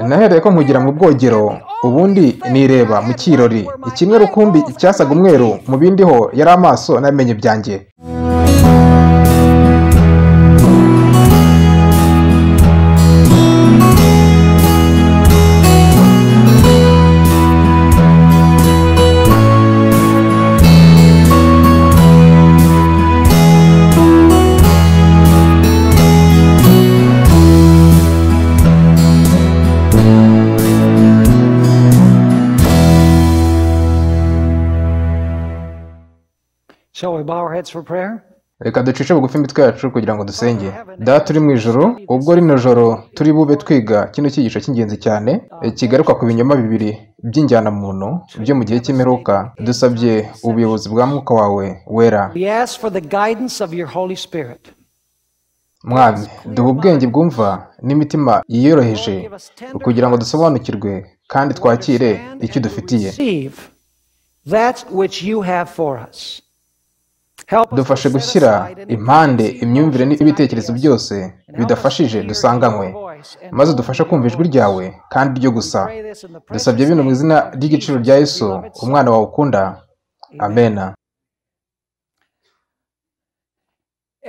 Nahereye ko nkugira mu bwogero, ubundi nireba mu kirori. Ikimwe rukumbi cyasaga umweru, mu bindi ho yari amaso n'amenyo byanjye. Shall we bow our heads for prayer? Reka ducishe bugufi imitwe yacu kugira ngo dusenge. Data turi mu ijuru, ubwo rino joro turi bube twiga kino cyigisho cy'ingenzi cyane kigaruka ku binyoma bibiri by'injyanamuntu byo mu gihe cy'imperuka, dusabye ubuyobozi bwa Mwuka wawe wera. We ask for the guidance of your Holy Spirit. Mwami, duha ubwenge bwumva n'imitima yiyoroheje kugira ngo dusobanukirwe kandi twakire icyo dufitiye. Receive that which you have for us. Help us Dufashe to set gushyira aside any impande preconceived imyumvire notions and n'ibitekerezo ideas byose and help us to bidafashije hear dusanganywe, your voice and maze only dufashe your kumva ijwi voice. ryawe kandi ryo gusa. Pray this in the Dusabye precious bino mu name izina of ry'igiciro Jesus, rya your Yesu, beloved Son. umwana wawe ukunda. Amen. Amena.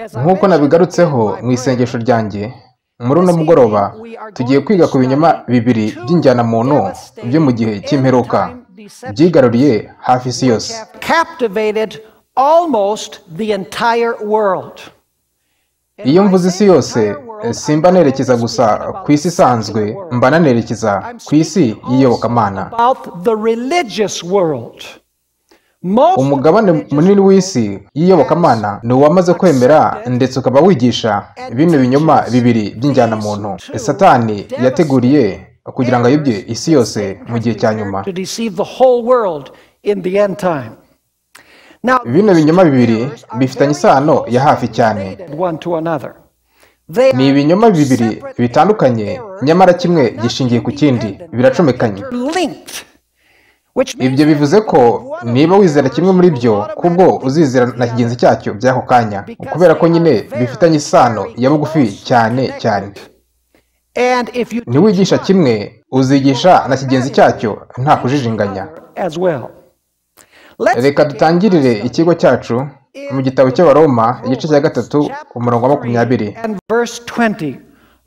As I Nk'uko mentioned in nabigarutseho my mu isengesho prayer, ryanjye, muri uno this mugoroba evening we are tugiye going to kwiga ku binyoma study bibiri two by'injyanamuntu byo mu gihe devastating cy'imperuka end-time deceptions byigaruriye hafi isi which yose. have captivated almost the entire world. And Iyo when I mvuze say isi the yose, entire world, I'm simba not nerekeza only gusa speaking about ku the isi isanzwe, secular world. mba nanerekeza I'm ku isi speaking also y'iyobokamana. about the religious world. Most of the Umugabane religious munini world w'isi has y'iyobokamana ni uwamaze kwemera accepted ndetse ukaba wigisha and bino binyoma teaches bibiri these by'injyanamuntu two Satani yateguriye devastating kugira ngo ayobye errors isi that yose Satan mu has gihe cya prepared nyuma. to deceive the whole world in the end time. Now, Bino these binyoma two bibiri errors are bifitanye very isano ya closely hafi cyane. related one to another. They Ni are ibinyoma two bibiri separate bitandukanye, errors, nyamara but they kimwe are not gishingiye ku kindi, independent. They are biracomekanye. interlinked, which means Ibyo that if bivuze you ko believe one of niba the wizera kimwe errors, muri you will byo, kubwo automatically uzizera believe na the kigenzi other, cyacyo by'ako kanya, because kubera ko they are nyine bifitanye very, isano very ya bugufi closely cyane cyane. connected. And if you teach Niwigisha one, kimwe, you will uzigisha na kigenzi automatically cyacyo nta teach the kujijinganya. other as well. Let's Reka begin our dutangirire study ikigo cyacu mu in gitabo the book cy'Abaroma, of igice cya Romans, gatatu, chapter umurongo wa 3 makumyabiri. and verse 20.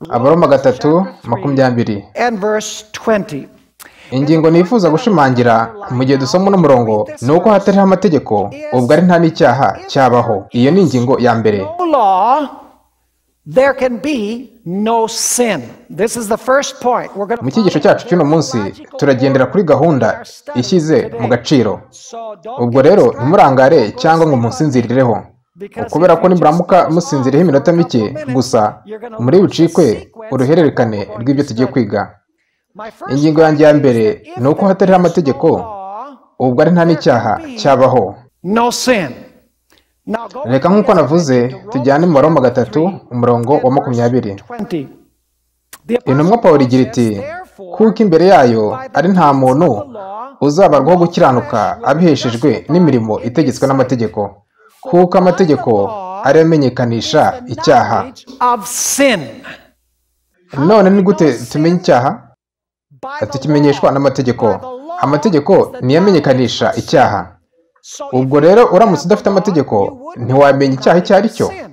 Abaroma Romans gatatu, chapter 3 makumyabiri. and verse 20. And the Ingingo point nifuza that I want to gushimangira mu underline gihe now dusoma uno as we murongo read this ni uko verse hatariho amategeko, ubwo is ari nta n'icyaha if cyabaho. there Iyo ni is ingingo ya mbere. no law, there can be no sin. This is the first point. We're going Mu to cyigisho follow a cyacu cy'uno very munsi logical turagendera order kuri in gahunda our study ishyize mu today. gaciro. So don't Ubwo get rero distracted. ntimurangare Don't go to cyangwa ngo sleep on me. musinzirireho, Because kubera if ko you just nimuramuka doze off musinziriyeho for a iminota couple mike of minutes, gusa, you're going to muri lose the bucikwe sequence of what uruhererekane we're going rw'ibyo to tugiye study. kwiga. My first Ingingo point yanjye ya is mbere that if ni uko there hatariho is no amategeko, law, ubwo ari nta there can n'icyaha be cyabaho. no sin. Now go with Reka me, nk'uko as I navuze mentioned, to tujyane Romans mu Baroma chapter gatatu 3 umurongo and wa verse makumyabiri. 20. The Intumwa Apostle Pawulo Paul igira says, iti Therefore, kuko imbere yayo by the ari nta deeds of muntu the law, uzabarwaho no gukiranuka flesh will be abiheshejwe justified n'imirimo in his itegetswe sight. n'amategeko, For kuko by the amategeko law ariyo is amenyekanisha the icyaha. knowledge of sin. How None do ni we know gute tumenya sin? icyaha? By the Tukimenyeshwa law. n'amategeko. By the law Amategeko is the niyo knowledge amenyekanisha of sin. icyaha. So if Ubwo you rero didn't uramutse have the udafite law, amategeko you wouldn't have ntiwamenya the icyaha icyo knowledge ari of cyo. sin.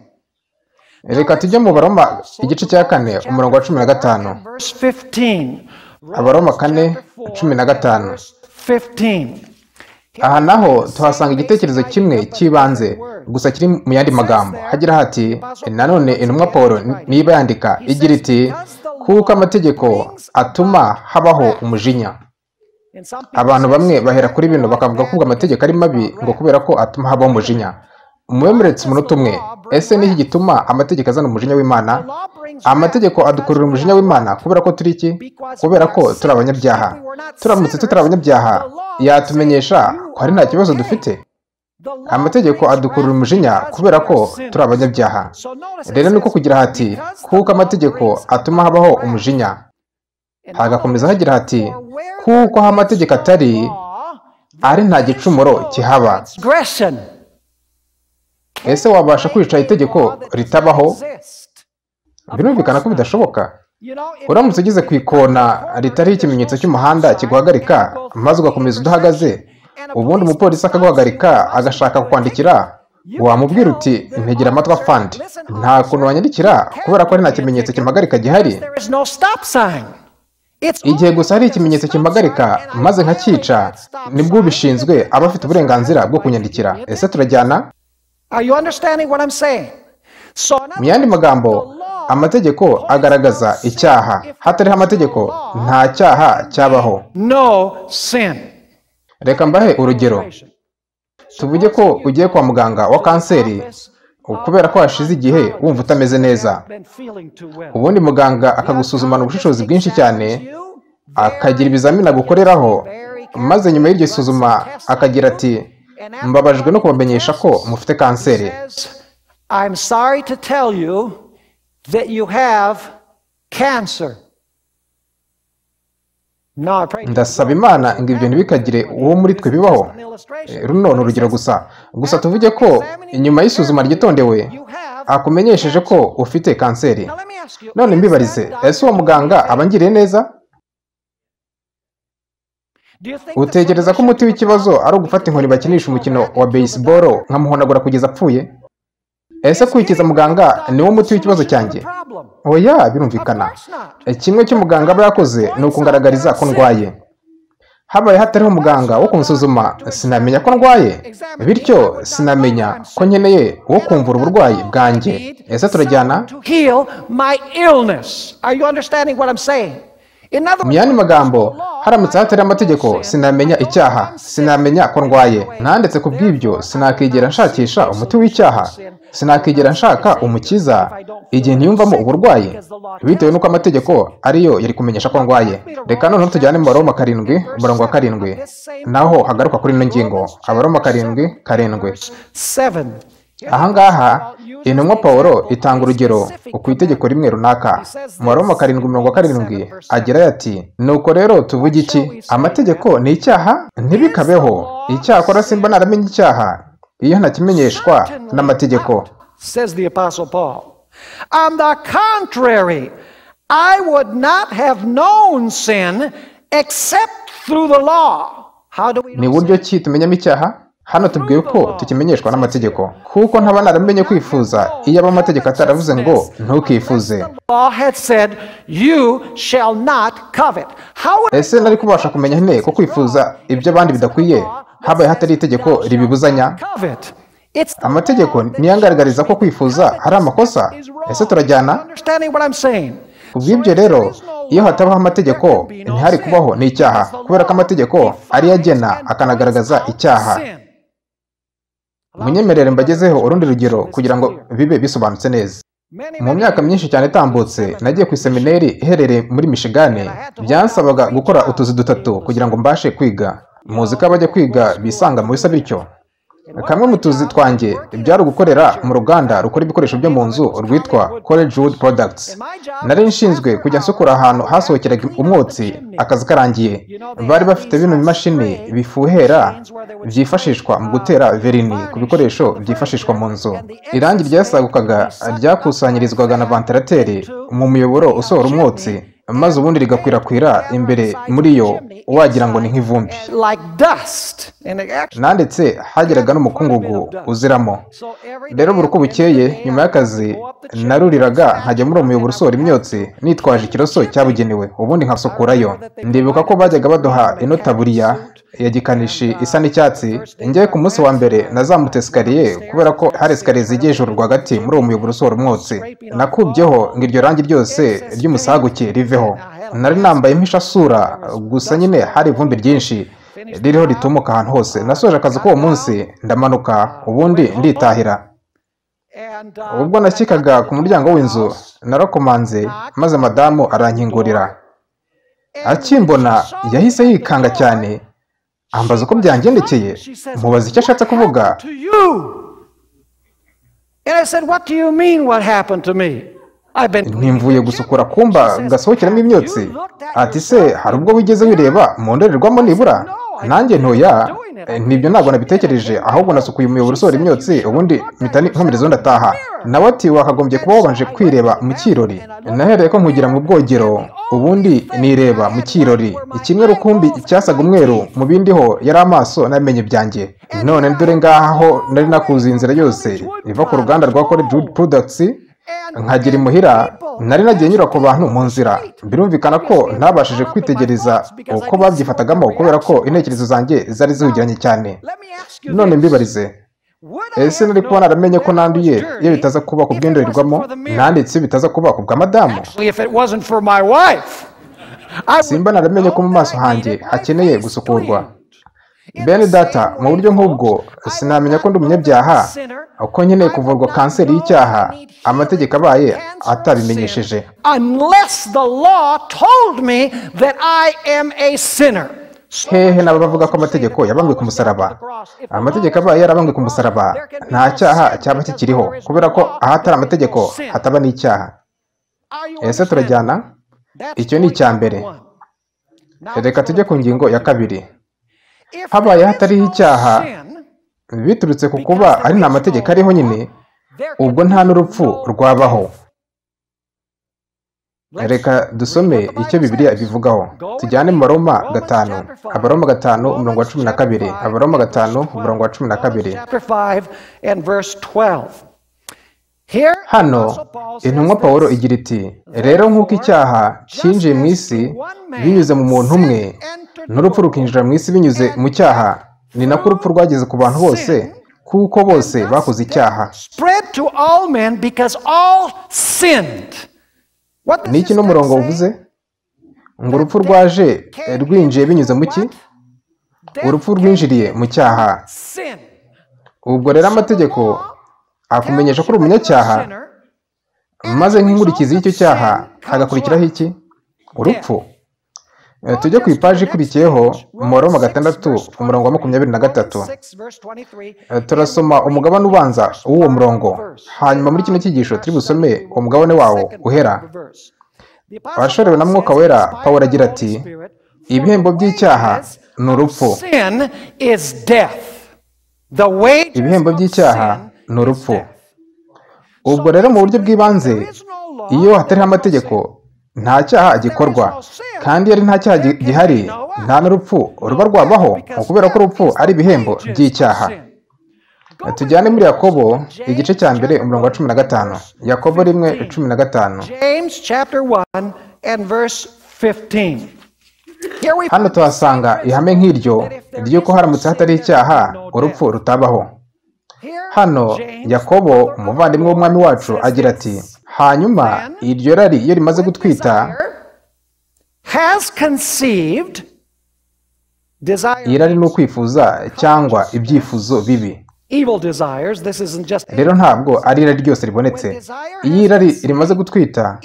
Now Reka let's tujye mu go Baroma also igice to cya Romans kane umurongo chapter wa cumi na 4 gatanu. and verse 15. Abaroma Romans kane chapter 4 cumi na and gatanu. verse 15. Here Aha we naho find the same tuhasanga basic igitekerezo idea kimwe but in cy'ibanze different words. gusa kiri mu yandi It says magambo. there, Hagira hati the Apostle Paul nanone once intumwa again Pawulo is writing. niba yandika He igira says, iti because the kuko law amategeko brings atuma about habaho wrath. umujinya. And some people Abantu say, bamwe see, bahera that kuri bino law is bakavuga ko bad ubwo because it amategeko ari brings mabi about ngo wrath. kubera ko atuma habaho Wait a umujinya. minute. Mube Why muretse does umunota the umwe, law bring ese ni iki wrath? gituma amategeko azana umujinya w'Imana? The law brings wrath Amategeko because adukurura we umujinya are w'Imana what? kubera ko turi iki? Because we Kubera are ko turi sinners. If abanyabyaha. we were not Turamutse tutari sinners, abanyabyaha, the law would say, yatumenyesha you ko hari are nta kibazo okay. dufite. The law Amategeko brings adukurura wrath umujinya because kubera we ko are turi sinners. abanyabyaha. So notice it Rero niko says, kugira hati because the kuko law amategeko brings atuma about habaho wrath. umujinya. And now Hagakomeza notice, hagira hati for where there kuko aho is amategeko no atari, law, ari there nta is gicumuro no kihaba. transgression. Ese Can you wabasha make kwica a itegeko law that does not ritabaho? exist? Of Birumvikana course ko not. bidashoboka. Uramutse ugeze ku ikona ritariho ikimenyetso cy'umuhanda kiguhagarika, maze ugakomeza udahagaze, ubundi umupolisi akaguhagarika agashaka kukwandikira, wamubwira uti ntegera amatwi afande, nta kuntu wanyandikira kubera ko ari nta kimenyetso kimpagarika gihari. Igihe gusa hari ikimenyetso kimpagarika maze nkacyica, nibwo ubishinzwe aba afite uburenganzira bwo kunyandikira. Ese turajyana? Mu yandi magambo, amategeko agaragaza icyaha. Hatariho amategeko nta cyaha cyabaho. Reka mbahe urugero. Tuvuge ko ugiye kwa muganga wa kanseri kubera ko hashize igihe wumva utameze neza. Ubundi muganga akagusuzumana ubushishozi bwinshi cyane, akagira ibizamini agukoreraho, maze nyuma y'iryo suzuma akagira ati mbabajwe no kubamenyesha ko mufite kanseri. I'm sorry to tell you that you have cancer. Ndasaba Imana ngo ibyo ntibikagire uwo muri twe bibaho. Runo ni urugero gusa. Gusa tuvuge ko inyuma y'isuzuma ryitondewe akumenyesheje ko ufite kanseri. None mbibarize, ese uwo muganga aba angiriye neza? Utekereza ko umuti w'ikibazo ari ugufata inkoni bakinisha umukino wa baseball nkamuhonagura kugeza apfuye? Ese kwikiza muganga niwo muti w'ikibazo cyanjye? Oya, birumvikana. Kimwe cy'umuganga aba yakoze ni ukungaragariza ko ndwaye. Habaye hatariho umuganga wo kunsuzuma, sinamenya ko ndwaye, bityo sinamenya ko nkeneye uwo kumvura uburwayi bwanjye. Ese turajyana? Mu yandi magambo, haramutse hatari amategeko sinamenya icyaha, sinamenya ko ndwaye. Nandetse ku bw'ibyo sinakigera nshakisha umuti w'icyaha, sinakigera nshaka umukiza igihe ntiyumvamo uburwayi, bitewe n'uko amategeko ariyo yari kumenyesha ko ndwaye. Reka noneho tujyane mu Baroma 7 umurongo wa 7, naho hagaruka kuri ino ngingo. Abaroma 7:7. Ahangaha intumwa Pawulo itanga urugero ku itegeko rimwe runaka. Mu Baroma 7:7 agira ati nuko rero tuvuge iki? Amategeko ni icyaha? Ntibikabeho. Icyakora simba naramenye icyaha iyo ntakimenyeshwa n'amategeko. Says the Apostle Paul. On the contrary, I would not have known sin except through the law. How do we know? Ni buryo ki tumenyamo icyaha? Hano tubwiwe ko tukimenyeshwa n'amategeko, kuko ntaba naramenye kwifuza iyo aba amategeko ataravuze ngo ntukifuze. Ese nari kubasha kumenya nte ko kwifuza ibyo abandi bidakwiye habaye hatari itegeko ribibuzanya? Amategeko niyangaragariza ko kwifuza hari amakosa. Ese turajyana? Kubw'ibyo rero, iyo hatabaho amategeko ntihari kubaho n'icyaha, kubera ko amategeko ariyo agena akanagaragaza icyaha. Munyemerere mbagezeho urundi rugero kugira ngo bibe bisobanutse neza. Mu myaka myinshi cyane itambutse, nagiye ku iseminari iherereye muri Michigan. Byansabaga gukora utuzi dutatu kugira ngo mbashe kwiga. Muzi ko abajya kwiga bisanga mu bisa bityo. Kamwe mu tuzi twanjye byari ugukorera mu ruganda rukora ibikoresho byo mu nzu rwitwa College Wood Products. Nari nshinzwe kujya nsukura ahantu hasohokeraga umwotsi akazi karangiye. Bari bafite bino bimashini bifuhera byifashishwa mu gutera verini ku bikoresho byifashishwa mu nzu. Irangi ryasagukaga ryakusanyirizwaga na vantilateri mu muyoboro usohora umwotsi, maze ubundi rigakwirakwira imbere muri yo wagira ngo ni nk'ivumbi. Nanditse hageraga n'umukungugu uziramo. Rero buri uko bukeye nyuma y'akazi naruriraga nkajya muri uwo muyoboro usohora imyotsi nitwaje ikiroso cyabugenewe, ubundi nkasukurayo. Ndibuka ko bajyaga baduha ino taburiya ya gikanishi isa n'icyatsi. Njyewe ku munsi wa mbere nazamutse esikariye kubera ko hari esikariye zigiye hejuru rwagati muri uwo muyoboro usohora umwotsi. Nakubyeho ngo iryo rangi ryose ry'umusaguke riveho. Nari nambaye impishasura, gusa nyine hari ivumbi ryinshi ririho ritumuka ahantu hose. Nasoje akazi k'uwo munsi ndamanuka, ubundi nditahira. Ubwo nashyikaga ku muryango w'inzu narakomanze, maze madamu arankingurira. Akimbona yahise yikanga cyane, ambaza uko byangendekeye, mubaza icyo ashatse kuvuga. Ntimvuye gusukura kumba gasohokeramo imyotsi. Ati se hari ubwo wigeze wireba mu ndorerwamo nibura? Nanjye ntoya, nibyo ntabwo nabitekereje, ahubwo nasukuye umuyoboro usohora imyotsi, ubundi mpita nkomerezaho ndataha. Nawe ati wakagombye kuba wabanje kwireba mu kirori. Nahereye ko nkugira mu bwogero, ubundi nireba mu kirori. Ikimwe rukumbi cyasaga umweru, mu bindi ho yari amaso n'amenyo byanjye. None dore ngaho nari nakuze inzira yose iva ku ruganda rwa College Wood Products nkagira imuhira, nari nagiye nyura ku bantu mu nzira. Birumvikana ko ntabashije kwitegereza uko babyifatagamo kubera ko intekerezo zanjye zari zihugiranye cyane. None mbibarize, ese nari kuba naramenye ko nanduye iyo bitaza kuba ku bw'indorerwamo, nanditse bitaza kuba ku bwa madamu? Simba naramenye ko mu maso hanjye hakeneye gusukurwa. Bene data, mu buryo nk'ubwo sinamenya ko ndi umunyabyaha, uko nkeneye kuvurwa kanseri y'icyaha, amategeko abaye atabimenyesheje. Hehe n'aba bavuga ko amategeko yabambwe ku musaraba. Amategeko abaye yarabambwe ku musaraba, nta cyaha cyaba kikiriho, kubera ko ahatari amategeko hataba n'icyaha. Ese turajyana? Icyo ni icya mbere. Reka tujye ku ngingo ya kabiri. Habaye hatariho icyaha biturutse ku kuba ari nta mategeko ariho nyine, ubwo nta n'urupfu rwabaho. Reka dusome icyo Bibiliya ibivugaho. Tujyane mu Baroma 5, Abaroma 5 umurongo wa 12, Abaroma 5 umurongo wa 12. Hano intumwa Pawulo igira iti, rero nk'uko icyaha cyinjiye mu isi binyuze mu muntu umwe, n'urupfu rukinjira mu isi binyuze mu cyaha, ni nako urupfu rwageze ku bantu bose, kuko bose bakoze icyaha. Ni iki n'umurongo uvuze? Ngo urupfu rwaje rwinjiye binyuze mu ki? Urupfu rwinjiriye mu cyaha. Ubwo rero amategeko akumenyesha ko uri umunyacyaha, maze nk'inkurikizi y'icyo cyaha hagakurikiraho iki? Urupfu. Tujye ku ipaji ikurikiyeho, mu Baroma 6 umurongo wa 23. Turasoma umugabane ubanza w'uwo murongo, hanyuma muri kino cyigisho turi busome umugabane wawo uhera. Abashorewe na Mwuka Wera, Pawulo agira ati, ibihembo by'icyaha ni urupfu. Ibihembo by'icyaha ni urupfu. Ubwo rero mu buryo bw'ibanze, iyo hatariho amategeko nta cyaha gikorwa, kandi iyo ari nta cyaha gihari nta n'urupfu ruba rwabaho, kubera ko urupfu ari ibihembo by'icyaha. Tujyane muri Yakobo igice cya 1 umurongo wa 15. Yakobo 1:15. Hano tuhasanga ihame nk'iryo ry'uko haramutse hatari icyaha urupfu rutabaho. Hano Yakobo umuvandimwe w'umwami wacu agira ati, hanyuma iryo rari iyo rimaze gutwita, irari ni ukwifuza cyangwa ibyifuzo bibi. Rero ntabwo ari irari ryose ribonetse. Iyo irari rimaze gutwita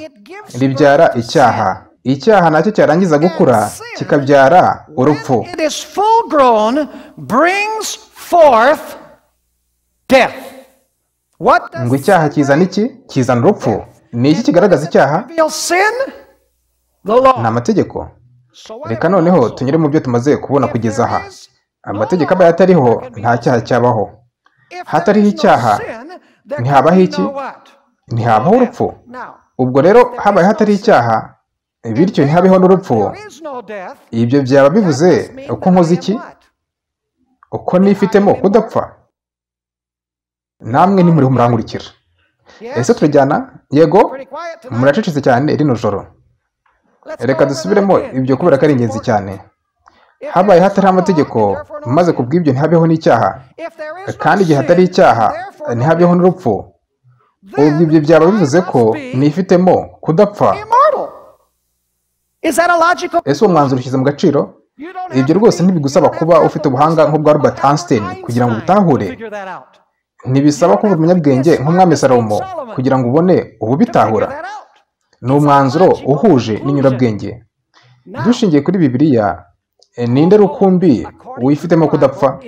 ribyara icyaha. Icyaha nacyo cyarangiza gukura kikabyara urupfu. Ngo icyaha kizana iki? Kizana urupfu. Ni iki kigaragaza icyaha? Ni amategeko. Reka noneho tunyure mu byo tumaze kubona kugeza aha. Amategeko abaye atariho nta cyaha cyabaho. Hatariho icyaha ntihabaho iki? Ntihabaho urupfu. Ubwo rero habaye hatari icyaha, bityo ntihabeho n'urupfu. Ibyo byaba bivuze uko nkoze iki? Uko nifitemo kudapfa. Namwe nimuriho murankurikira. Ese turajyana? Yego, muracecetse cyane rino joro. Reka dusubiremo ibyo kubera ko ari ingenzi cyane. Habaye hatari amategeko, maze kubw'ibyo ntihabeho n'icyaha, kandi igihe hatari icyaha ntihabeho n'urupfu. Ubwo ibyo byaba bivuze ko nifitemo kudapfa. Ese uwo mwanzuro ushyize mu gaciro? Ibyo rwose ntibigusaba kuba ufite ubuhanga nk'ubwa Albert Einstein kugira ngo ubitahure. Ntibisaba kuba umunyabwenge nk'umwami Salomo kugira ngo ubone ububitahura. Ni umwanzuro uhuje n'inyurabwenge. Dushingiye kuri Bibiliya, ninde rukumbi wifitemo kudapfa?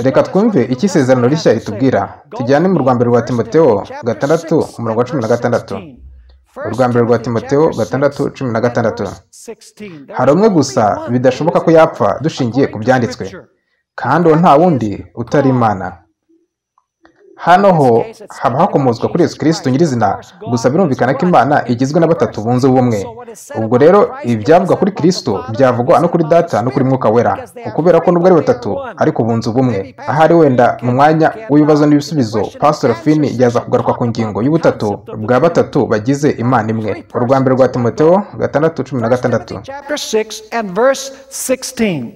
Reka twumve icyo isezerano rishya ritubwira. Tujyane mu rwa mbere rwa Timoteyo 6 umurongo wa 16. Urwa mbere rwa Timoteyo 6:16. Hari umwe gusa bidashoboka ko yapfa dushingiye ku byanditswe, kandi uwo nta wundi utari Imana. Hano ho haba hakomozwa kuri Yesu Kristo nyirizina, gusa birumvikana ko Imana igizwe na batatu bunze ubumwe. Ubwo rero ibyavugwa kuri Kristo byavugwa no kuri Data no kuri Mwuka Wera, kubera ko nubwo ari batatu ariko bunze ubumwe. Ahari wenda mu mwanya w'ibibazo n'ibisubizo, Pastor Fini yaza kugaruka ku ngingo y'ubutatu bwa batatu bagize Imana imwe. Urwa mbere rwa Timoteyo 6:16. Chapter 6 and verse 16.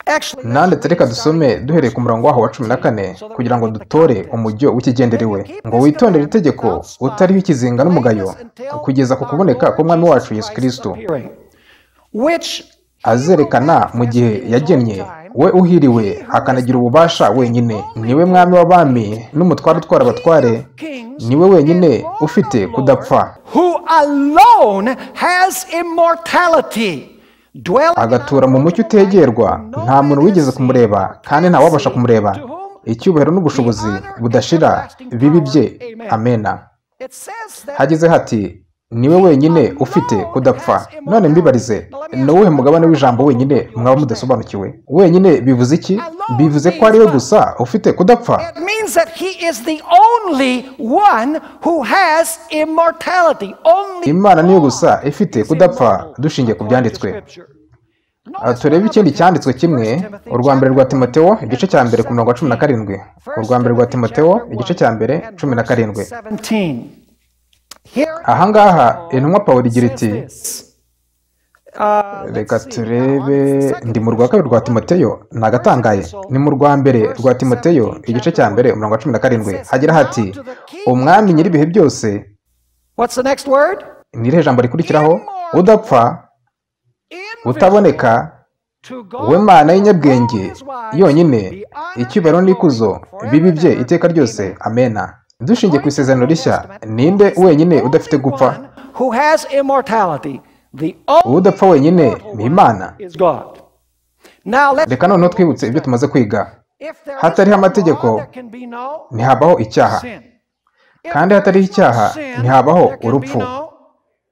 Actually, Nanditse reka dusome duhereye ku murongo waho wa 14 kugira ngo dutore umujyo w'ikigenderewe, ngo witondere itegeko utariho ikizinga n'umugayo kugeza ku kuboneka k'Umwami wacu Yesu Kristo, which azerekana mu gihe yagennye, we uhiriwe akanagira ububasha wenyine, niwe mwami w'abami n'umutware utwara abatware, niwe wenyine ufite kudapfa, who alone has immortality, dwelling agatura mu mucyo utegerwa, nta muntu wigeze kumureba kandi ntawabasha kumureba. Icyubahiro n'ubushobozi budashira bibi bye. Amena. It says that Hagize hati niwe wenyine ufite kudapfa. None mbibarize, ni uwuhe mugabane w'ijambo wenyine mwaba mudasobanukiwe? Wenyine bivuze iki? Bivuze ko ari we gusa ufite kudapfa. it means that he is the only one who has immortality. Only Imana niyo gusa ifite kudapfa dushingiye ku byanditswe. Turebe ikindi cyanditswe kimwe, urwa mbere rwa Timoteyo igice cya mbere ku murongo wa 17. Urwa mbere rwa Timoteyo igice cya mbere 17. 17. Here Aha ngaha intumwa Pawulo igira iti, this. reka turebe, ndi mu rwa kabiri rwa Timoteyo nagatangaye, ni mu rwa mbere rwa Timoteyo igice cya mbere umurongo wa 17, hagira hati umwami nyir'ibihe byose. What's the next word? Ni irihe jambo rikurikiraho? Udapfa, utaboneka, we Mana y'inyabwenge yonyine, icyubahiro n'ikuzo bibi bye iteka ryose. Amena. Dushingiye ku isezerano rishya, ninde wenyine udafite gupfa? Who has immortality? The only Udapfa wenyine ni Imana. is God. Now let's Reka noneho twibutse ibyo tumaze kwiga. if there is Hatariho no law, amategeko, there can be no ntihabaho icyaha, sin. If kandi there hatariho is no icyaha sin, ntihabaho there can be urupfu, no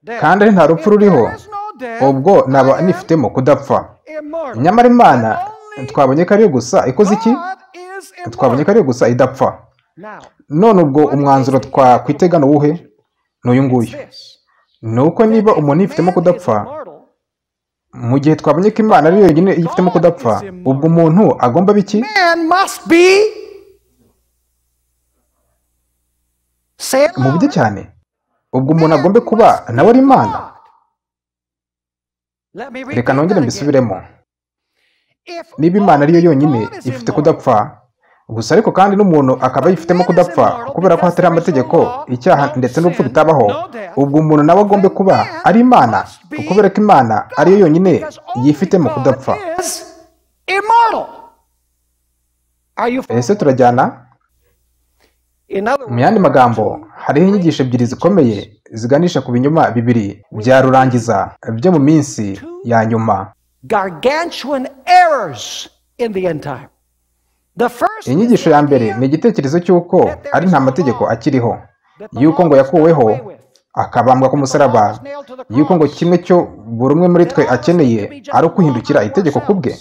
death. kandi ari nta rupfu If ruriho, there is no death, ubwo naba I am nifitemo kudapfa. immortal. Nyamara Imana Only twabonye ko ariyo gusa ikoze iki? God is Twabonye ko immortal. ariyo gusa idapfa. Now, None ubwo umwanzuro twakwitega ni uwuhe? Ni uyu nguyu: this. ni uko niba umuntu yifitemo Man is kudapfa, immortal. mu gihe twabonye ko Imana ari yonyine yifitemo kudapfa, ubwo umuntu agomba biki? Man must be Say it Mu buryo louder. cyane, ubwo umuntu agombe kuba nawe ari Imana. God. Let me Reka repeat nongere that again. mbisubiremo. If Niba Imana ariyo only yonyine God is ifite immortal, kudapfa gusa, ariko kandi n'umuntu akaba yifitemo kudapfa kubera ko hatari amategeko, icyaha ndetse n'urupfu bitabaho, ubwo umuntu nawe agombe kuba ari Imana kubera ko Imana ariyo yonyine because only yifitemo God kudapfa. is immortal. Are you Ese turajyana? In other Mu yandi magambo, hariho inyigisho ebyiri zikomeye ziganisha ku binyoma bibiri bya rurangiza byo mu minsi ya nyuma. gargantuan errors in the end time. The first Inyigisho ya mbere ni igitekerezo cy'uko ari nta mategeko akiriho, y'uko ngo yakuweho akabambwa ku musaraba, y'uko ngo kimwe cyo buri umwe muri twe akeneye ari ukwihindukira itegeko ku bwe.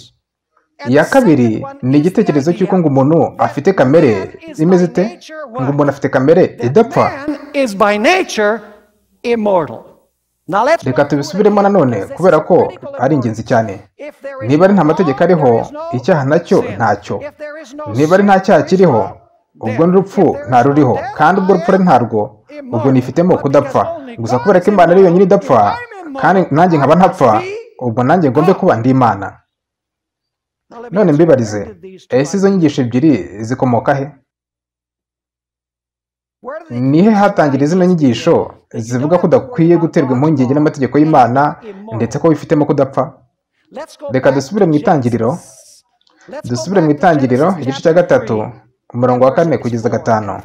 Iya kabiri ni igitekerezo cy'uko ngo umuntu afite kamere imeze ite? Ngo umuntu afite kamere idapfa. Man is by nature immortal. Now let's Reka tubisubiremo nanone kubera ko ari ingenzi cyane. Niba ari nta mategeko ariho, icyaha nacyo ntacyo. Niba ari nta cyaha kiriho, ubwo n'urupfu ntaruriho, kandi ubwo urupfu ari ntarwo, ubwo nifitemo kudapfa. Gusa kubera ko Imana ari yonyine idapfa, kandi nanjye nkaba ntapfa, ubwo nanjye ngombe kuba ndi Imana. None mbibarize, ese izo nyigisho ebyiri zikomoka he? Nihe hatangira zino nyigisho zivuga ko udakwiye guterwa impungenge n'amategeko y'Imana ndetse ko wifitemo kudapfa? Reka dusubire mu itangiriro. Dusubire mu itangiriro igice cya 3 umurongo wa 4 kugeza 5.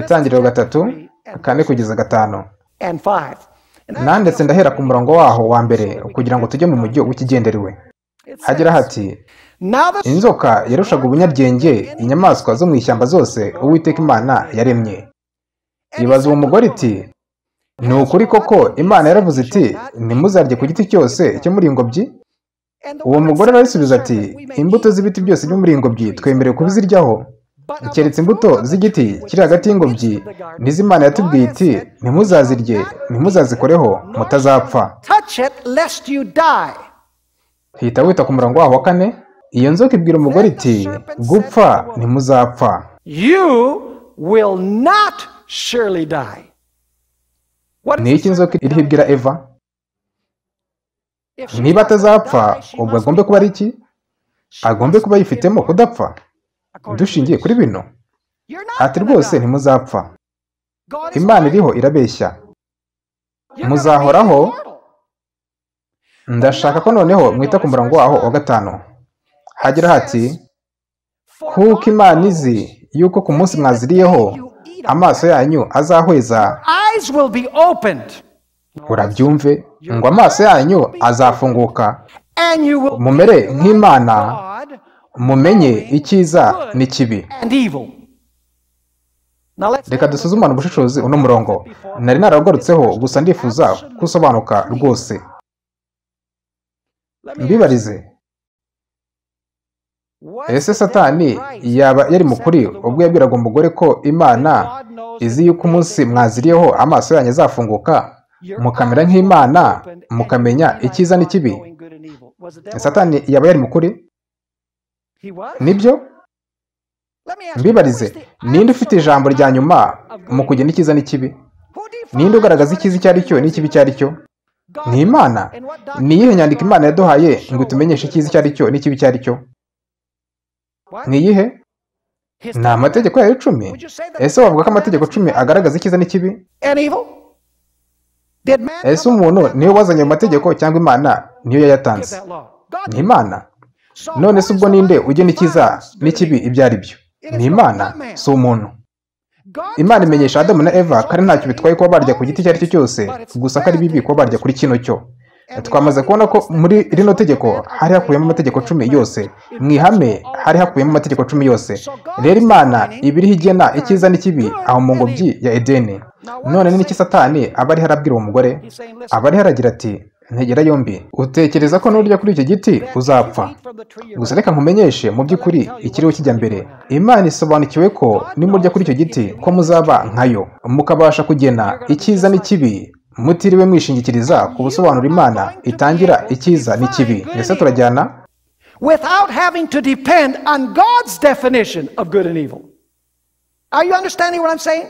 Itangiriro 3 4 kugeza 5. And 5. Nanditse ndahera ku murongo waho wa mbere kugira ngo tujye mu mujyi w'ikigenderewe. Hagira hati, Now the inzoka yarushaga ubunyabwenge inyamaswa zo mu ishyamba zose Uwiteka Imana yaremye. Ibaza uwo mugore iti, ni ukuri koko Imana yaravuze iti ntimuzarye ku giti cyose cyo muri iyi ngobyi? Uwo mugore arayisubiza ati, imbuto z'ibiti byose byo muri iyi ngobyi twemerewe kubiziryaho, Keretse imbuto z'igiti kiri hagati y'ingobyi, nizo Imana yatubwiye iti ntimuzazirye, ntimuzazikoreho, mutazapfa. Hita wita ku murongo waho wa 4. Iyo nzoka ibwira umugore iti gupfa ntimuzapfa. Ni iki inzoka iriho ibwira Eva? Niba atazapfa, ubwo agombe kuba ari iki? Agombe kuba yifitemo kudapfa. Dushingiye kuri bino, ati rwose ntimuzapfa. Imana iriho irabeshya, muzahoraho. Ndashaka ko noneho mwita ku murongo waho wa 5. Hagira hati kuko Imana izi yuko ku munsi mwaziriyeho amaso yanyu azahweza. Urabyumve ngo amaso yanyu azafunguka, mumere nk'Imana, mumenye icyiza n'ikibi. Reka dusuzumane ubushishozi uno murongo. Nari naragarutseho, gusa ndifuza kusobanuka rwose. Mbibarize, ese Satani yaba yari mukuri ubwo yabwiraga umugore ko Imana izi yuko umunsi mwaziriyeho amaso yanyu azafunguka, mukamera nk'Imana, mukamenya icyiza n'ikibi? Satani yaba yari mukuri? Nibyo? Mbibarize, ninde ufite ijambo rya nyuma mu kugena icyiza n'ikibi? Ninde ugaragaza icyiza icyo ari cyo n'ikibi icyo ari cyo? Ni Imana. Ni iyihe nyandiko Imana yaduhaye ngo itumenyeshe icyiza icyo ari cyo n'ikibi icyo ari cyo? Ni iyihe? Ni amategeko yayo 10. Ese wavuga ko amategeko 10 agaragaza icyiza n'ikibi? Ese umuntu niwe wazanye ayo mategeko cyangwa Imana niyo yayatanze? Ni Imana. None se ubwo ninde ugena icyiza n'ikibi ibyo ari byo? Ni Imana, si umuntu. Imana imenyesha Adamu na Eva ko ari ntacyo bitwaye kuba barya ku giti icyo ari cyo cyose, gusa ko ari bibi kuba barya kuri kino cyo. Twamaze kubona ko muri rino tegeko hari hakubiyemo amategeko 10 yose. Mu ihame hari hakubiyemo amategeko 10 yose. Rero Imana iba iriho igena icyiza n'ikibi aho mu ngobyi ya Edeni. None ni iki Satani aba ariho arabwira uwo mugore? Aba ariho aragira ati ntegera yombi, utekereza ko nurya kuri icyo giti uzapfa. Gusa reka nkumenyeshe mu by'ukuri ikiriho kijya mbere. Imana isobanukiwe ko nimurya kuri icyo giti ko muzaba nkayo, mukabasha kugena icyiza n'ikibi mutiriwe mwishingikiriza ku busobanuro Imana itangira icyiza n'ikibi. Ese turajyana? Without having to depend on God's definition of good and evil. Are you understanding what I'm saying?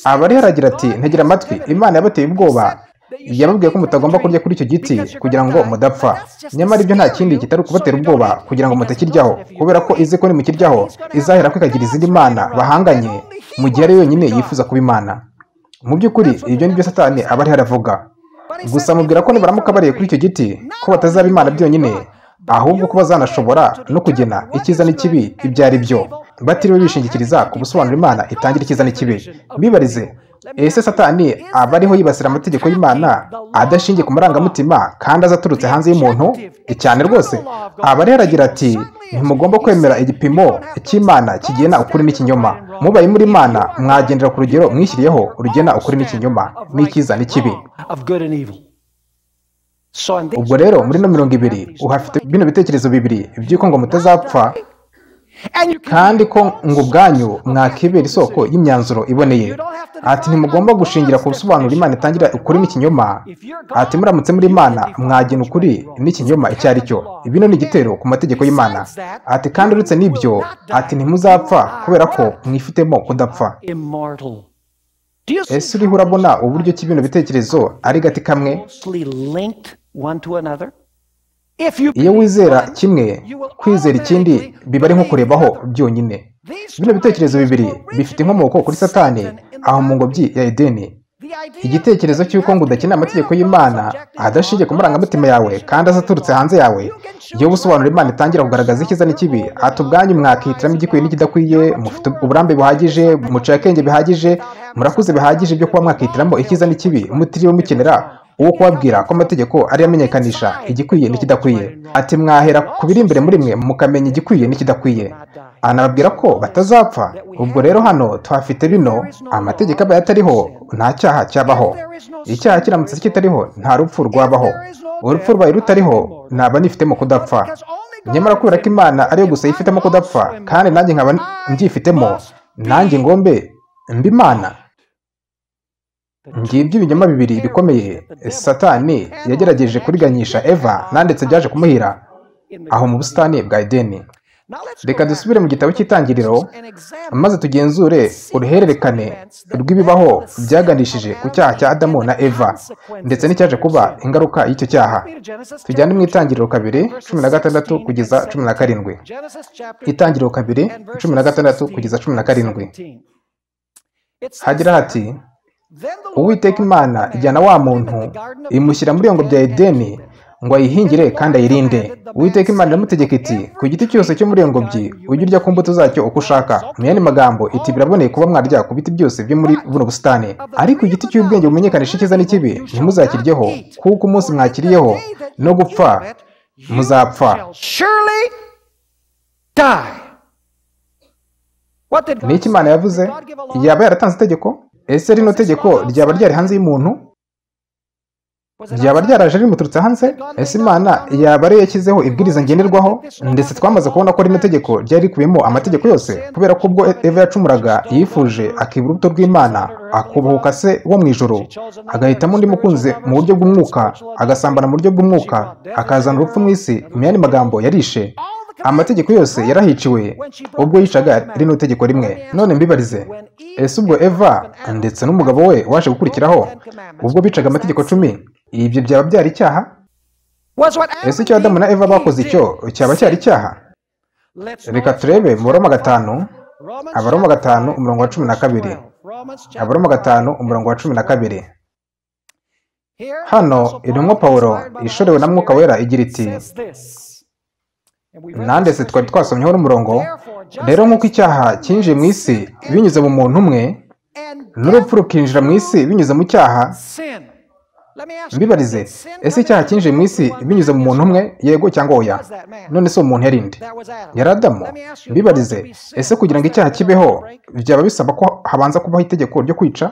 Aba ariho aragira ati ntegera amatwi, Imana yabateye ubwoba, yababwiye ko mutagomba kurya kuri icyo giti kugira ngo mudapfa. Nyamara ibyo nta kindi kitari ukubatera ubwoba kugira ngo mutakiryaho, kubera ko izi ko nimukiryaho izahera ko ikagira izindi mana bahanganye, mu gihe ari yonyine yifuza kuba Imana. Mu by'ukuri ibyo nibyo Satani aba ariho aravuga. Gusa amubwira ko nibaramuka bariye kuri icyo giti ko batazaba Imana byonyine, ahubwo ko bazanashobora no kugena icyiza n'ikibi ibyo ari byo, batiriwe bishingikiriza ku busobanuro Imana itangira icyiza n'ikibi. Mbibarize, ese Satani aba ariho yibasira amategeko y'Imana adashingiye ku marangamutima kandi azaturutse hanze y'umuntu? Cyane rwose. Aba ariho aragira ati ntimugomba kwemera igipimo cy'Imana kigena ukuri n'ikinyoma. Mubaye muri Imana mwagendera ku rugero mwishyiriyeho rugena ukuri n'ikinyoma, n'icyiza n'ikibi. Ubwo rero muri no 20 uhafite bino bitekerezo bibiri by'uko ngo mutazapfa, kandi ko ngo ubwanyu mwakibera isoko y'imyanzuro iboneye. Ati ntimugomba gushingira ku busobanuro Imana itangira ukuri n'ikinyoma. Ati muramutse muri Imana mwagena ukuri n'ikinyoma icyo ari cyo. Bino ni igitero ku mategeko y'Imana. Ati kandi uretse n'ibyo, ati ntimuzapfa kubera ko mwifitemo kudapfa. Ese uriho urabona uburyo ki bino bitekerezo ari gati kamwe? Iyo wizera kimwe, kwizera ikindi biba ari nko kurebaho byonyine. Bino bitekerezo bibiri bifite inkomoko kuri Satani aho mu ngobyi ya Edeni. Igitekerezo cy'uko ngo udakeneye amategeko y'Imana adashingiye ku marangamutima yawe kandi azaturutse hanze yawe, iyo ubusobanuro Imana itangira kugaragaza icyiza n'ikibi, ati ubwanyu mwakihitiramo igikwiye n'ikidakwiye, mufite uburambe buhagije, muciye akenge bihagije, murakuze bihagije byo kuba mwakihitiramo icyiza n'ikibi, mutiriwe mukenera uwo kubabwira ko amategeko ari amenyekanisha igikwiye n'ikidakwiye. Ati mwahera ku biri imbere muri mwe mukamenya igikwiye n'ikidakwiye. Anababwira ko batazapfa. Ubwo rero hano tuhafite bino, amategeko aba atariho nta cyaha cyabaho. Icyaha kiramutse kitariho nta rupfu rwabaho. Urupfu rwaye rutariho naba nifitemo kudapfa. Nyamara kubera ko Imana ariyo gusa yifitemo kudapfa, kandi nanjye nkaba mbyifitemo, nanjye ngombe mbe Imana. Ngibyo ibinyoma bibiri bikomeye Satani yagerageje kuriganyisha Eva, nandetse byaje kumuhira aho mu busitani bwa Edeni. Reka dusubire mu gitabo cy'Itangiriro maze tugenzure uruhererekane rw'ibibaho byaganishije ku cyaha cya Adamu na Eva, ndetse n'icyaje kuba ingaruka y'icyo cyaha. Tujyane mu Itangiriro 2:16 kugeza 17. Itangiriro 2:16 kugeza 17. Hagira hati: Uwiteka Imana ijyana wa muntu imushyira muri iyo ngobyi ya Edeni ngo ayihingire kandi ayirinde. Uwiteka Imana iramutegeka iti: ku giti cyose cyo muri iyo ngobyi ujye urya ku mbuto zacyo uko ushaka. Mu yandi magambo iti: biraboneye kuba mwarya ku biti byose byo muri buno busitani, ariko igiti cy'ubwenge bumenyekanisha icyiza n'ikibi ntimuzakiryeho, kuko umunsi mwakiriyeho no gupfa muzapfa. Ni iki Imana yavuze? Yaba yaratanze itegeko? Ese rino tegeko ryaba ryari hanze y'umuntu? Ryaba ryaraje rimuturutse hanze? Ese Imana yaba ariyo yashyizeho ibwiriza ngenderwaho? Ndetse twamaze kubona ko rino tegeko ryari rikubiyemo amategeko yose, kubera ko ubwo Eva yacumuraga yifuje akibura urubuto rw'Imana, akubahuka se wo mu ijuru, agahitamo undi mukunzi mu buryo bw'umwuka, agasambana mu buryo bw'umwuka, akazana urupfu mu isi. Mu yandi magambo yarishe. Amategeko yose yarahiciwe ubwo yicaga rino tegeko rimwe. None mbibarize, ese ubwo Eva ndetse n'umugabo we waje gukurikiraho ubwo bicaga amategeko 10, ibyo byaba byari icyaha? Ese icyo Adamu na Eva bakoze icyo cyaba cyari icyaha? Reka turebe mu Baroma 5, Abaroma 5 umurongo wa 12. Abaroma 5 umurongo wa 12. Hano intumwa Pawulo ishorewe na Mwuka Wera igira iti: nandetse twari twasomyeho n'umurongo, rero nk'uko icyaha cyinjiye mu isi binyuze mu muntu umwe, n'urupfu rukinjira mu isi binyuze mu cyaha. Mbibarize, ese icyaha cyinjiye mu isi binyuze mu muntu umwe, yego cyangwa oya? None se uwo muntu yari nde? Yari Adamu. Mbibarize, ese kugira ngo icyaha kibeho byaba bisaba ko habanza kubaho itegeko ryo kwica?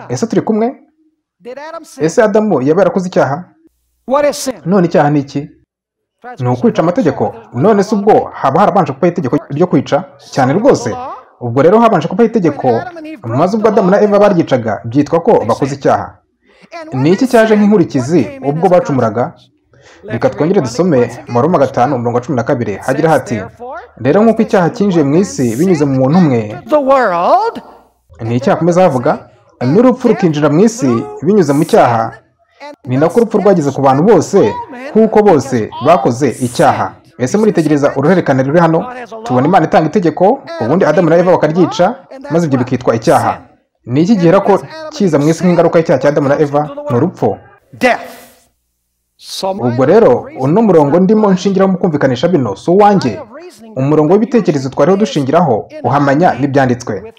Ese turi kumwe? Ese Adamu yaba yarakoze icyaha? None icyaha ni iki? Ni ukwica amategeko. None se ubwo haba harabanje kubaho itegeko ryo kwica? Cyane rwose. Ubwo rero habanje kubaho itegeko, maze ubwo Adamu na Eva baryicaga byitwa ko bakoze icyaha. Ni iki cyaje nk'inkurikizi ubwo bacumuraga? Reka twongere dusome mu Roma 5 umurongo wa 12. Hagira hati: rero nk'uko icyaha cyinjiye mu isi binyuze mu muntu umwe, ni icyaha akomeza havuga, n'urupfu rukinjira mu isi binyuze mu cyaha, ni nako urupfu rwageze ku bantu bose, kuko bose bakoze icyaha. Ese muritegereza uruhererekane ruri hano? Tubona Imana itanga itegeko, ubundi Adamu na Eva bakaryica, maze ibyo bikitwa icyaha. Ni iki gihera ko kiza mu isi nk'ingaruka y'icyaha cya Adamu na Eva? Ni urupfu. Ubwo rero uno murongo ndimo nshingiraho mu kumvikanisha bino si uwanjye. Umurongo w'ibitekerezo twariho dushingiraho uhamanya n'ibyanditswe.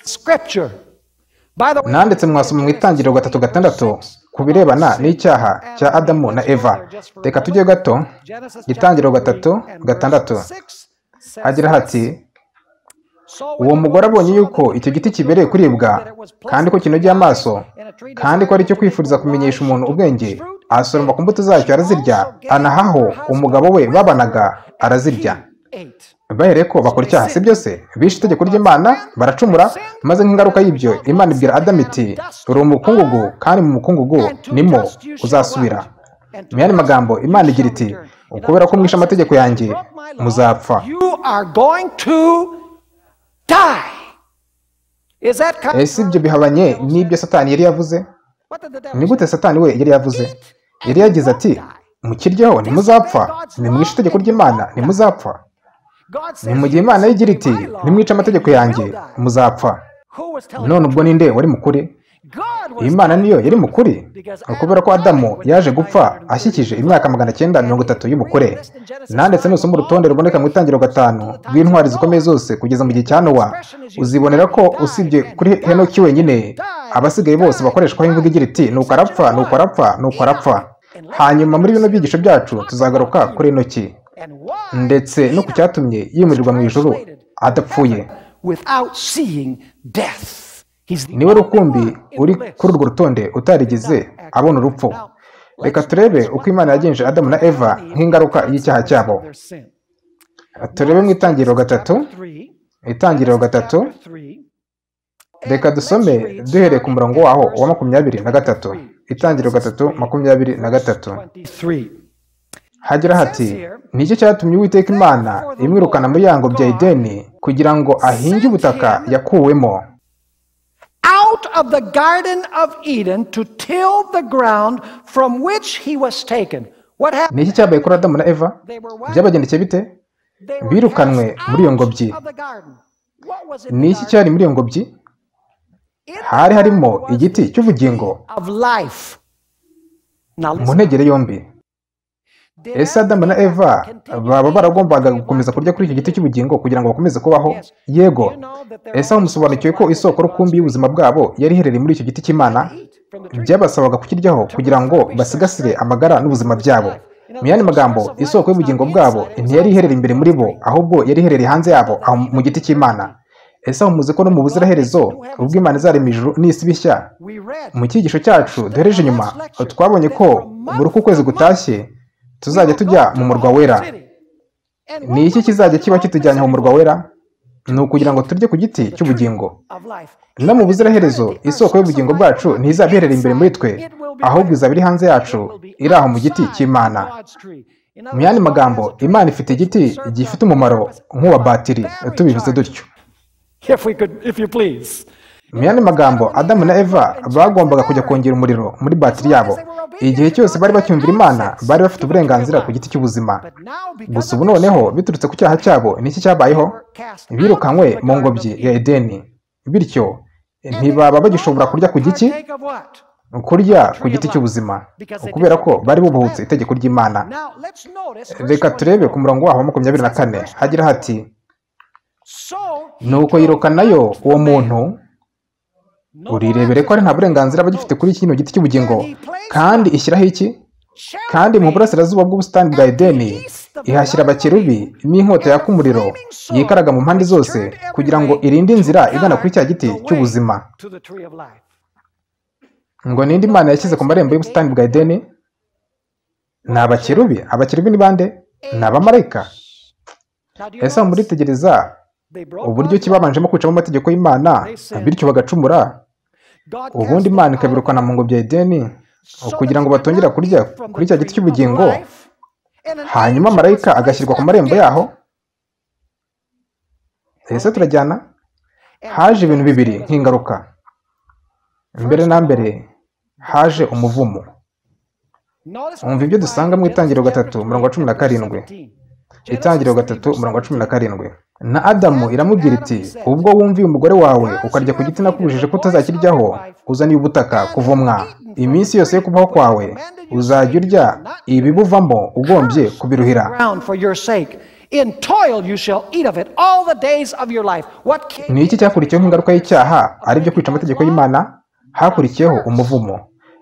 Nanditse mwasoma mu Itangiriro 3:6 ku birebana n'icyaha cya Adamu na Eva. Reka tujye gato. Itangiriro 3:6 hagira hati: uwo mugore abonye yuko icyo giti kibereye kuribwa, kandi ko kinogeye amaso, kandi ko ari cyo kwifuriza kumenyesha umuntu ubwenge, asoroma ku mbuto zacyo arazirya, anahaho umugabo we babanaga arazirya. Bahereye ko bakora icyaha, si byose? Bishe itegeko ry'Imana, baracumura, maze nk'ingaruka y'ibyo Imana ibwira Adamu iti: uri umukungugu, kandi mu mukungugu nimo uzasubira. Mu yandi magambo Imana igira iti: kubera ko mwishe amategeko yanjye muzapfa. Ese ibyo bihabanye n'ibyo Satani yari yavuze? Ni gute Satani we yari yavuze? Yari yagize ati: mukiryeho ntimuzapfa, nimwishe itegeko ry'Imana ntimuzapfa. Ni mu gihe Imana igira iti: nimwice amategeko yanjye muzapfa. None ubwo ninde wari mukuri? Imana niyo yari mukuri, kubera ko Adamu yaje gupfa ashyikije imyaka 930 y'ubukure. Nandetse nusoma urutonde ruboneka mu Itangiriro 5 rw'intwari zikomeye zose kugeza mu gihe cya Nowa, uzibonera ko usibye kuri Henoki wenyine, abasigaye bose bakoreshwaho imvugo igira iti: nuko arapfa, nuko arapfa, nuko arapfa. Hanyuma muri bino byigisho byacu tuzagaruka kuri Henoki ndetse no ku cyatumye yimurirwa mu ijuru adapfuye. Niwe rukumbi uri kuri urwo rutonde utarigeze abona urupfu. Reka turebe uko Imana yagenje Adamu na Eva nk'ingaruka y'icyaha cyabo. Turebe mu Itangiriro 3, Itangiriro 3, reka dusome duhereye ku murongo waho wa 23. Itangiriro 3, 23. Hagira hati: nicyo cyatumye Uwiteka Imana imwirukana muri ya ngobyi ya Edeni kugira ngo ahinge ubutaka yakuwemo. Out of the garden of Eden to till the ground from which he was taken. What happened? Niki cyabaye kuri Adamu na Eva? Byabagendekeye bite? Birukanwe muri iyo ngobyi. Niki cyari muri iyo ngobyi? Hari harimo igiti cy'ubugingo mu ntegere yombi. Ese Adamu na Eva baba baragombaga gukomeza kurya kuri icyo giti cy'ubugingo kugira ngo bakomeze kubaho? Yego. Ese aho musobanukiwe ko isoko rukumbi y'ubuzima bwabo yari iherereye muri icyo giti cy'Imana? Byabasabaga kukiryaho kugira ngo basigasire amagara n'ubuzima byabo. Mu yandi magambo, isoko y'ubugingo bwabo ntiyari iherereye imbere muri bo, ahubwo yari iherereye hanze yabo, aho mu giti cy'Imana. Ese aho muzi ko no mu buziraherezo ubwo Imana izarema ijuru n'isi bishya? Mu cyigisho cyacu duhereje inyuma twabonye ko buri uko ukwezi gutashye tuzajya tujya mu murwa wera. Ni iki kizajya kiba kitujyanye mu murwa wera? Ni ukugira ngo turye ku giti cy'ubugingo. No mu buziraherezo isoko y'ubugingo bwacu ntizaba iherereye imbere muri twe, ahubwo izaba iri hanze yacu, iri aho mu giti cy'Imana. Mu yandi magambo, Imana ifite igiti gifite umumaro nk'uwa batiri, tubivuze dutyo. Mu yandi magambo, Adamu na Eva bagombaga kujya kongera umuriro muri batiri yabo. Igihe cyose bari bacyumvira Imana, bari bafite uburenganzira ku giti cy'ubuzima. Gusa ubu noneho biturutse ku cyaha cyabo, niki cyabayeho? Birukanywe mu ngobyi ya Edeni. Bityo ntibaba bagishobora kurya ku giti, kurya ku giti cy'ubuzima, kubera ko bari bubuhutse itegeko ry'Imana. Reka turebe ku murongo waho wa 24, hagira hati: nuko yirukanayo uwo muntu, urirebere ko ari nta burenganzira bagifite kuri kino giti cy'ubugingo, kandi ishyiraho iki? Kandi mu burasirazuba bw'ubusitani bwa Edeni ihashyira abakerubi n'inkota yaka umuriro yikaraga mu mpande zose, kugira ngo irinde inzira igana kuri cya giti cy'ubuzima. Ngo ninde Imana yashyize ku marembo y'ubusitani bwa Edeni? Ni abakerubi. Abakerubi ni bande? Ni abamarayika. Ese muritegereza uburyo kibabanjemo kwicamo amategeko y'Imana, bityo bagacumura, ubundi Imana ikabirukana mu ngobyi ya Edeni kugira ngo batongera kurya kuri cya giti cy'ubugingo, hanyuma marayika agashyirwa ku marembo yaho? Ese turajyana? Haje ibintu bibiri nk'ingaruka. Mbere na mbere haje umuvumo. Umva ibyo dusanga mu Itangiriro 3 umurongo wa 17. Itangiriro 3 umurongo wa 17. Na Adamu iramubwira iti: ubwo wumviye umugore wawe ukarya ku giti nakubujije ko utazakiryaho, uzaniye ubutaka kuvumwa. Iminsi yose yo kubaho kwawe uzajya urya ibibuvamo ugombye kubiruhira. Ni iki cyakurikiyeho nk'ingaruka y'icyaha, ari byo kwica amategeko y'Imana? Hakurikiyeho umuvumo.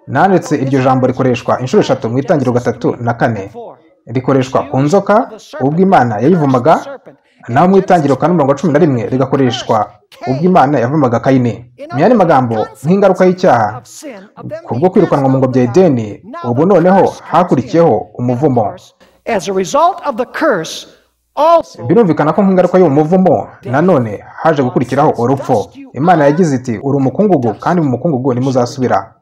Nanditse iryo jambo rikoreshwa inshuro 3 mu Itangiriro 3 na 4. Rikoreshwa ku nzoka ubwo Imana yayivumaga, naho mu Itangiriro 4 umurongo wa 11 rigakoreshwa ubwo Imana yavumaga Kayini. Mu yandi magambo, nk'ingaruka y'icyaha kubwo kwirukanwa mu ngobyi ya Edeni, ubu noneho hakurikiyeho umuvumo. Birumvikana ko nk'ingaruka y'uwo muvumo nanone haje gukurikiraho urupfu. Imana yagize iti: uri umukungugu kandi mu mukungugu ntimuzasubira.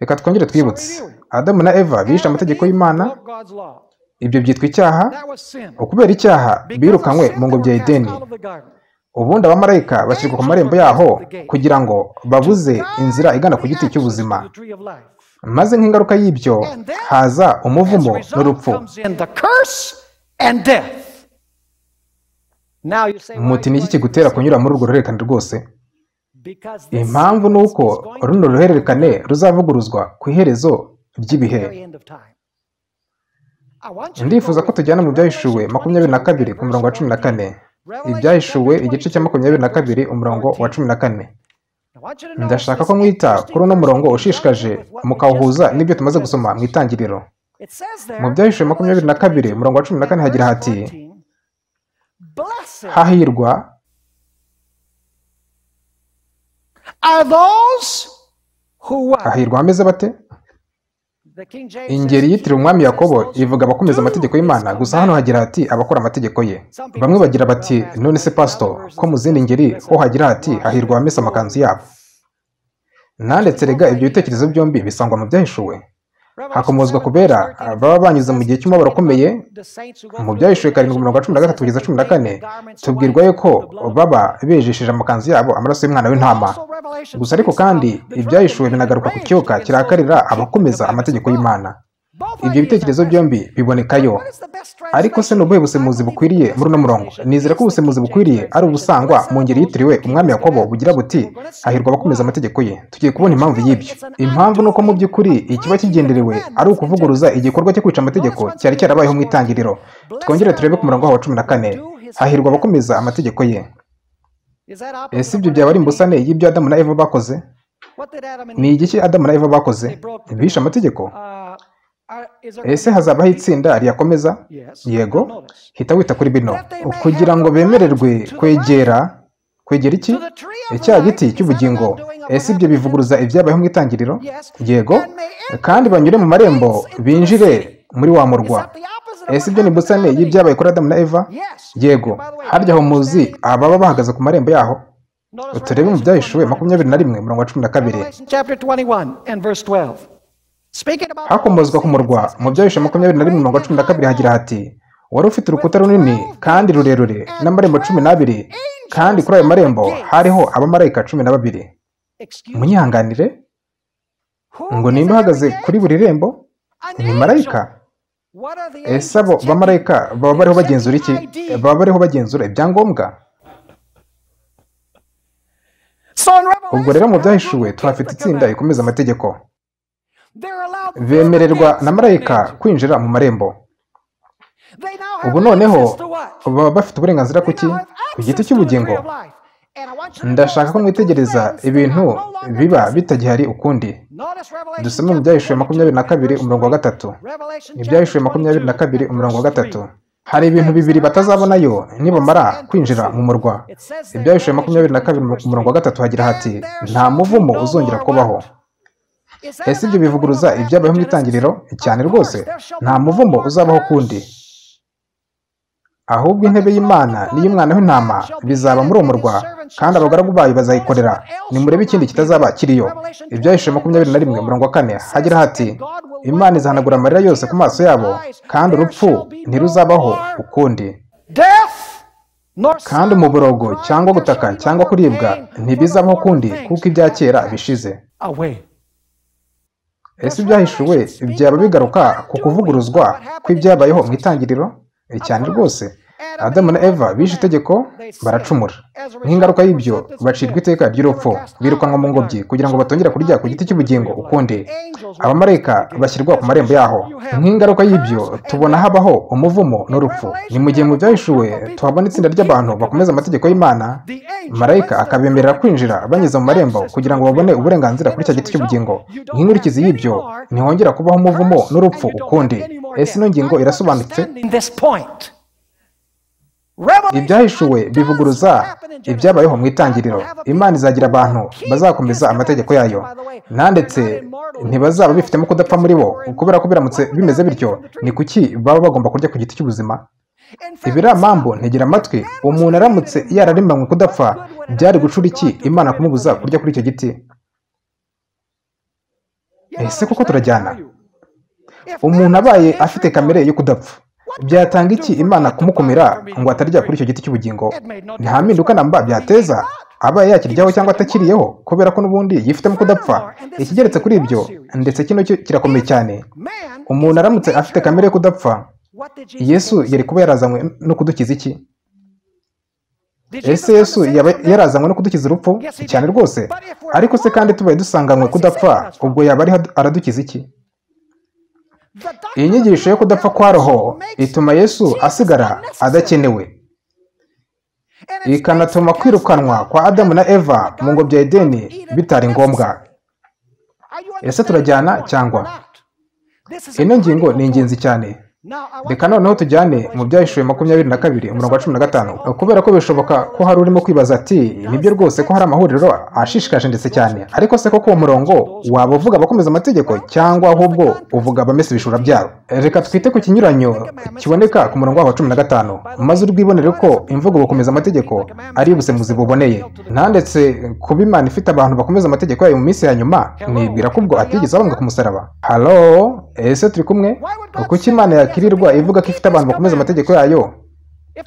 Reka twongere twibutse, Adamu na Eva bishe amategeko y'Imana, ibyo byitwa icyaha. Ukubera icyaha birukanywe mu ngobyi ya Edeni. Ubundi abamarayika bashyirwa ku marembo yaho kugira ngo babuze inzira igana ku giti cy'ubuzima. Maze nk'ingaruka y'ibyo haza umuvumo n'urupfu. Muti ni iki kigutera kunyura muri urwo ruhererekane rwose? Impamvu ni uko runo ruhererekane ruzavuguruzwa ku iherezo ry'ibihe. Ndifuza ko tujyana mu Byahishuwe 22 ku murongo wa 14. Ibyahishuwe igice cya 22 umurongo wa 14. Ndashaka ko mwita kuri uno murongo ushishikaje mukawuhuza n'ibyo tumaze gusoma mu Itangiriro. Mu Byahishuwe 22 umurongo wa 14 hagira hati: hahirwa hahirwa hameze bate? Ingeri yitiriwe umwami Yakobo ivuga abakomeza amategeko y'Imana, gusa hano hagira hati abakora amategeko ye. Bamwe bagira bati none se pastor, ko mu zindi ngeri ho hagira hati hahirwa abamesa amakanzu yabo. Nandetse rega ibyo bitekerezo byombi bisangwa mu byahishuwe. Hakomozwa kubera baba banyuze mu gihe cy'umubabaro ukomeye. Mu byahishuwe 7:13-14 tubwirwa yuko baba bejesheje amakanzu yabo amaraso y'umwana w'intama. Gusa ariko kandi ibyahishuwe binagaruka ku kiyoka kirakarira abakomeza amategeko y'Imana. Ibyo bitekerezo byombi bibonekayo. Ariko se ni ubuhe busemuzi bukwiriye muri uno murongo? Nizera ko ubusemuzi bukwiriye ari ubusangwa mu ngeri yitiriwe umwami Yakobo bugira buti hahirwa abakomeza amategeko ye. Tugiye kubona impamvu y'ibyo. Impamvu ni uko mu by'ukuri ikiba kigenderewe ari ukuvuguruza igikorwa cyo kwica amategeko cyari cyarabayeho mu itangiriro. Twongere turebe ku murongo wa 14. Hahirwa abakomeza amategeko ye. Ese ibyo byaba ari imbusane y'ibyo Adamu na Eva bakoze? Ni igiki Adamu na Eva bakoze? Bishe amategeko. Ese hazabaho itsinda riyakomeza? Yego. Hita wita kuri bino kugira ngo bemererwe kwegera iki? Icya giti cy'ubugingo. Ese ibyo bivuguruza ibyabayeho mu itangiriro? Yego. Kandi banyure mu marembo binjire muri wa murwa. Ese ibyo ni imbusane y'ibyabaye kuri Adamu na Eva? Yego. Harya aho muzi ababa bahagaze ku marembo yaho? Turebe mu byahishuwe 21:12. Hakomozwa ku murwa mu byahishuwe 21:12 hagira hati wari ufite urukuta runini kandi rurerure n'amarembo 12, kandi kuri ayo marembo hariho abamarayika 12. Munyihanganire, ngo ninde uhagaze kuri buri rembo? Ni marayika. Ese abo bamarayika baba bariho bagenzura iki? Baba bariho bagenzura ibyangombwa. Ubwo rero mu byahishuwe tuhafite itsinda rikomeza amategeko. Bemererwa na marayika kwinjira mu marembo. Ubu noneho baba bafite uburenganzira kuki? Ku giti cy'ubugingo. Ndashaka ko mwitegereza ibintu biba bitagihari ukundi. Dusome mu byahishuwe 22:3. Ibyahishuwe 22:3. Hari ibintu bibiri batazabonayo nibamara kwinjira mu murwa. Ibyahishuwe 22:3 hagira hati nta muvumo uzongera kubaho. Ese ibyo bivuguruza ibyabayeho mu itangiriro? Cyane rwose. Nta muvumo uzabaho ukundi. Ahubwo intebe y'Imana n'iy'umwana w'intama bizaba muri uwo murwa, kandi abagaragu bayo bazayikorera. Nimurebe ikindi kitazaba kiriyo. Ibyahishuwe 21:4 hagira hati Imana izahanagura amarira yose ku maso yabo, kandi urupfu ntiruzabaho ukundi. Kandi umuborogo cyangwa gutaka cyangwa kuribwa ntibizabaho ukundi, kuko ibya kera bishize. Ese ibyahishuwe byaba bigaruka ku kuvuguruzwa kw'ibyabayeho mu itangiriro? Cyane rwose. Adamu na Eva bishe itegeko baracumura. Nk'ingaruka y'ibyo bacirwa iteka ry'urupfu, birukanwa mu ngobyi kugira ngo batongera kurya ku giti cy'ubugingo ukundi. Abamarayika bashyirwa ku marembo yaho. Nk'ingaruka y'ibyo tubona habaho umuvumo n'urupfu. Ni mu gihe mu byahishuwe tuhabona itsinda ry'abantu bakomeza amategeko y'Imana, marayika akabemerera kwinjira banyuze mu marembo kugira ngo babone uburenganzira kuri cya giti cy'ubugingo. Nk'inkurikizi y'ibyo ntihongera kubaho umuvumo n'urupfu ukundi. Ese ino ngingo irasobanutse? Ibyahishuwe bivuguruza ibyabayeho mu itangiriro. Imana izagira abantu bazakomeza amategeko yayo, nandetse ntibazaba bifitemo kudapfa muri bo, kubera ko biramutse bimeze bityo ni kuki baba bagomba kurya ku giti cy'ubuzima? Ibiramambo ntegera amatwi. Umuntu aramutse yararemanywe kudapfa, byari gucura iki Imana kumubuza kurya kuri icyo giti? Ese koko turajyana? Umuntu abaye afite kamere yo kudapfa, byatanga iki Imana kumukumira ngo atarya kuri icyo giti cy'ubugingo? Nta mpinduka namba byateza abaye yakiryaho cyangwa atakiriyeho, kubera ko n'ubundi yifitemo kudapfa. Ikigeretse kuri ibyo, ndetse kino cyo kirakomeye cyane, umuntu aramutse afite kamere yo kudapfa, Yesu yari kuba yarazanywe no kudukiza iki? Ese Yesu yaba yarazanywe no kudukiza urupfu? Cyane rwose. Ariko se kandi tubaye dusanganywe kudapfa, ubwo yaba ariho aradukiza iki? Iyi nyigisho yo kudapfa kwa roho ituma Yesu asigara adakenewe, ikanatuma kwirukanwa kwa Adamu na Eva mu ngobyi ya Edeni bitari ngombwa. Ese turajyana cyangwa? Ino ngingo ni ingenzi cyane. Reka noneho tujyane mu Byahishuwe 22 umurongo wa 15, kubera ko bishoboka ko hari urimo kwibaza ati nibyo rwose ko hari amahuriro ashishikaje ndetse cyane, ariko se koko uwo murongo waba uvuga abakomeza amategeko cyangwa ahubwo uvuga abamesa ibishura byabo? Reka twite ku kinyuranyo kiboneka ku murongo wa 15, maze urwibonere ko imvugo gukomeza amategeko ari ubusemuzi buboneye. Ntandetse kuba Imana ifite abantu bakomeza amategeko yayo mu minsi ya nyuma, nibwira ko ubwo atigeze abambwa ku musaraba. Halo, ese turi kumwe? Kuki Imana yakirirwa ivuga ko ifite abantu bakomeza amategeko yayo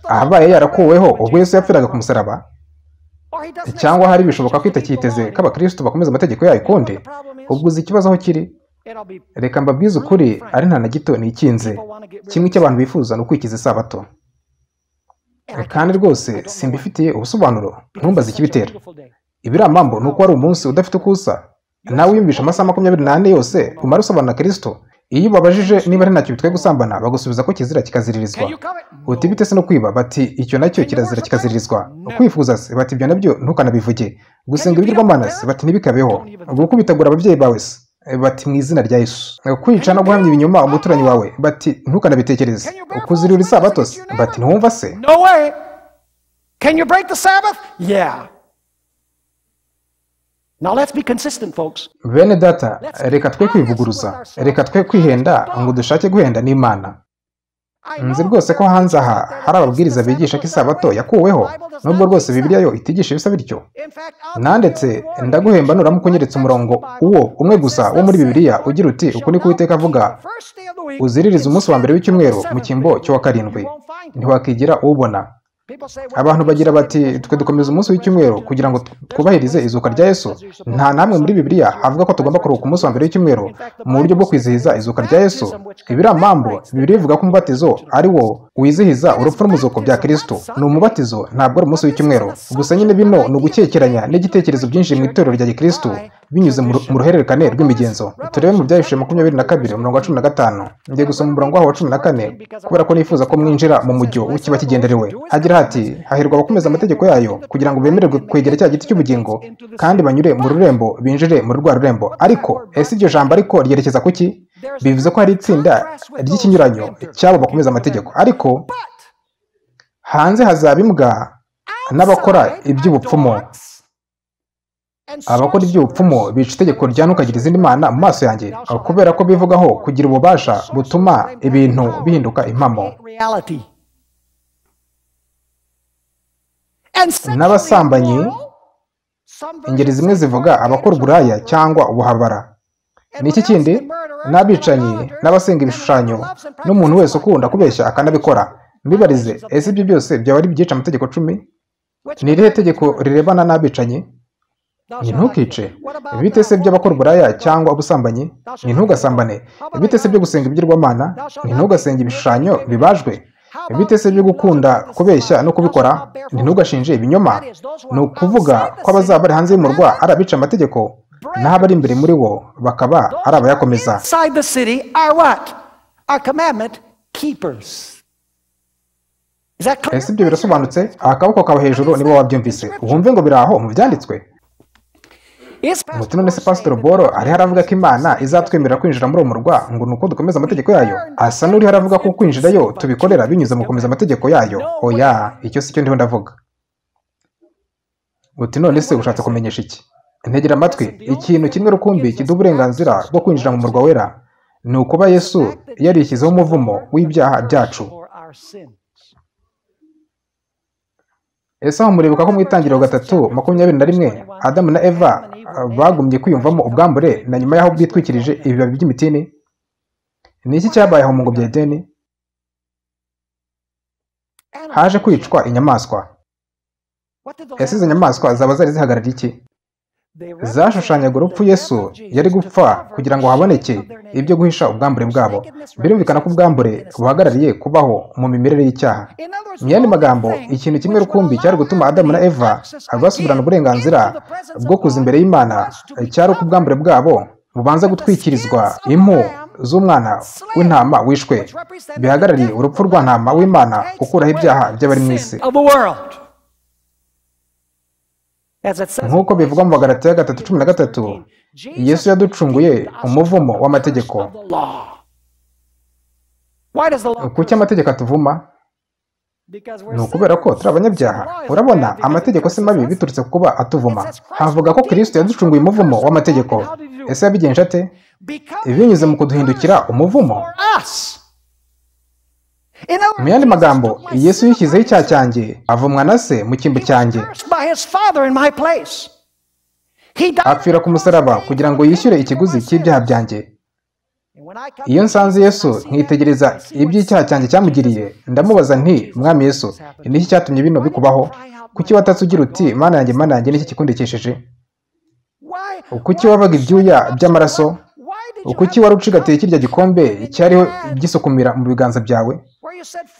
ahabaye yarakuweho ubwo Yesu yapfiraga ku musaraba? Cyangwa hari bishoboka ko itakiteze ko abakristo bakomeza amategeko yayo ukundi? Ubwo uzi ikibazo aho kiri? Reka mbabwize ukuri, ari nta na gito nikinze. Kimwe cy'abantu bifuza ni ukwikiza isabato, kandi rwose simbifitiye ubusobanuro, ntumbaze ikibitera. Ibiramambo ni uko wari umunsi udafite uko usa, nawe wiyumvisha amasaha 24 yose umara usobanura Kristo. Iyo ubabajije niba ari ntacyo bitwaye gusambana, bagusubiza ko kizira kikaziririzwa. Uti bite se no kwiba? Bati icyo nacyo kirazira kikaziririzwa. Kwifuza se? Bati ibyo nabyo ntukanabivuge. Gusenga ibigirwamana se? Bati ntibikabeho. Gukubitagura ababyeyi bawe se? Bati mu izina rya Yesu. Kwica no guhamya ibinyoma umuturanyi wawe? Bati ntukanabitekereze. Kuzirura isabato se? Bati ntiwumva se? No way. Can you break the Sabbath? Yeah. Now let's be consistent, folks. Bene data, reka twe kwivuguruza, reka twe kwihenda ngo dushake guhenda n'Imana. Nzi rwose ko hanze aha hari ababwiriza bigisha ko isabato yakuweho, nubwo rwose Bibiliya yo itigisha ibisa bityo. Nandetse ndaguhemba nuramuka unyeretse umurongo uwo umwe gusa wo muri Bibiliya ugira uti uku niko Uwiteka avuga, uziririze umunsi wa mbere w'icyumweru mu cyimbo cy'uwa karindwi, ntiwakigira uwubona. Abantu bagira bati twe dukomeza umunsi w'icyumweru kugira ngo twubahirize izuka rya Yesu. Nta namwe muri Bibiliya havuga ko tugomba kuruhuka umunsi wa mbere w'icyumweru mu buryo bwo kwizihiza izuka rya Yesu. Ibiramambo, Bibiliya ivuga ko umubatizo ari wo wizihiza urupfu n'umuzuko bya Kristo. Ni umubatizo, ntabwo ari umunsi w'icyumweru. Gusa nyine bino ni ugukekeranya n'igitekerezo byinshi mu itorero rya Gikristo binyuze mu ruhererekane rw'imigenzo. Turebe mu Byahishuwe 22 umurongo wa 15. Ngiye gusoma umurongo waho wa 14 kubera ko nifuza ko mwinjira mu mujyo w'ikiba kigenderewe. Hagira hati hahirwa abakomeza amategeko yayo kugira ngo bemererwe kwegera cya giti cy'ubugingo kandi banyure mu rurembo binjire muri rwa rurembo. Ariko ese iryo jambo ariko ryerekeza kuki? Bivuze ko hari itsinda ry'ikinyuranyo cy'abo bakomeza amategeko, ariko hanze hazaba imbwa n'abakora iby'ubupfumu. Abakora iby'ubupfumu bica itegeko rya ntukagira izindi mana mu maso yanjye, kubera ko bivugaho kugira ububasha butuma ibintu bihinduka impamo. N'abasambanyi, ingeri zimwe zivuga abakora uburaya cyangwa ubuhabara. N'iki kindi? N'abicanyi, n'abasenga ibishushanyo, n'umuntu wese ukunda kubeshya akanabikora. Mbibarize, ese ibyo byose byaba ari ibyica amategeko 10? Ni irihe tegeko rirebana n'abicanyi? Ni ntukice. Bite se by'abakora uburaya cyangwa ubusambanyi? Ni ntugasambane. Bite se byo gusenga ibigirwamana? Ni ntugasenge ibishushanyo bibajwe. Bite se byo gukunda kubeshya no kubikora? Ni ntugashinje ibinyoma. Ni ukuvuga ko abazaba bari hanze y'umurwa ari abica amategeko, naho abari imbere muri wo bakaba ari abayakomeza. Ese ibyo birasobanutse? Akaboko kawe hejuru niba wabyumvise, wumve ngo biraho mu byanditswe. Muti none se Pastor Boro ariho aravuga ko Imana izatwemerera kwinjira muri uwo murwa ngo nuko dukomeza amategeko yayo? Asa n'uriho aravuga ko kwinjirayo tubikorera binyuze mu gukomeza amategeko yayo. Oya, icyo si cyo ndiho ndavuga. Uti none se ushatse kumenyesha iki? Ntegera amatwi, ikintu kimwe rukumbi kiduha uburenganzira bwo kwinjira mu murwa wera ni ukuba Yesu yarishyizeho umuvumo w'ibyaha byacu. Ese aho muribuka ko mu itangiriro 3:21 Adamu na Eva bagumye kwiyumvamo ubwambure na nyuma y'aho bwitwikirije ibibabi by'imitini? Ni iki cyabaye aho mu ngobyi ya Edeni? Haje kwicwa inyamaswa. Ese izo nyamaswa zaba zari zihagarariye iki? Zashushanyaga urupfu Yesu yari gupfa kugira ngo haboneke ibyo guhisha ubwambure bwabo. Birumvikana ko ubwambure buhagarariye kubaho mu mimerere y'icyaha. Mu yandi magambo, ikintu kimwe rukumbi cyari gutuma Adamu na Eva basubirana uburenganzira bwo kuza imbere y'Imana cyari uko ubwambure bwabo bubanza gutwikirizwa impu z'umwana w'intama wishwe, bihagarariye urupfu rwa ntama w'Imana ukuraho ibyaha by'abari mu isi. Nk'uko bivugwa mu Bagalatiya 3:13, Yesu yaducunguye umuvumo w'amategeko. Kuki amategeko atuvuma? Ni ukubera ko turi abanyabyaha. Urabona, amategeko si mabi biturutse ku kuba atuvuma. Havuga ko Kristo yaducunguye umuvumo w'amategeko. Ese yabigenje ate? Binyuze mu kuduhindukira umuvumo. Mu yandi magambo, Yesu yishyizeho icyaha cyanjye, avumwa na se mu cyimbo cyanjye. Apfira ku musaraba kugira ngo yishyure ikiguzi cy'ibyaha byanjye. Iyo nsanze Yesu nkitegereza iby'icyaha cyanjye cyamugiriye, ndamubaza nti: Mwami Yesu, ni iki cyatumye bino bikubaho? Kuki watatse ugira uti: Mana yanjye, Mana yanjye, ni iki kikundikishije? Kuki wavaga ibyuya by'amaraso? Kuki wari ucigatiye kirya gikombe cyariho gisukumira mu biganza byawe?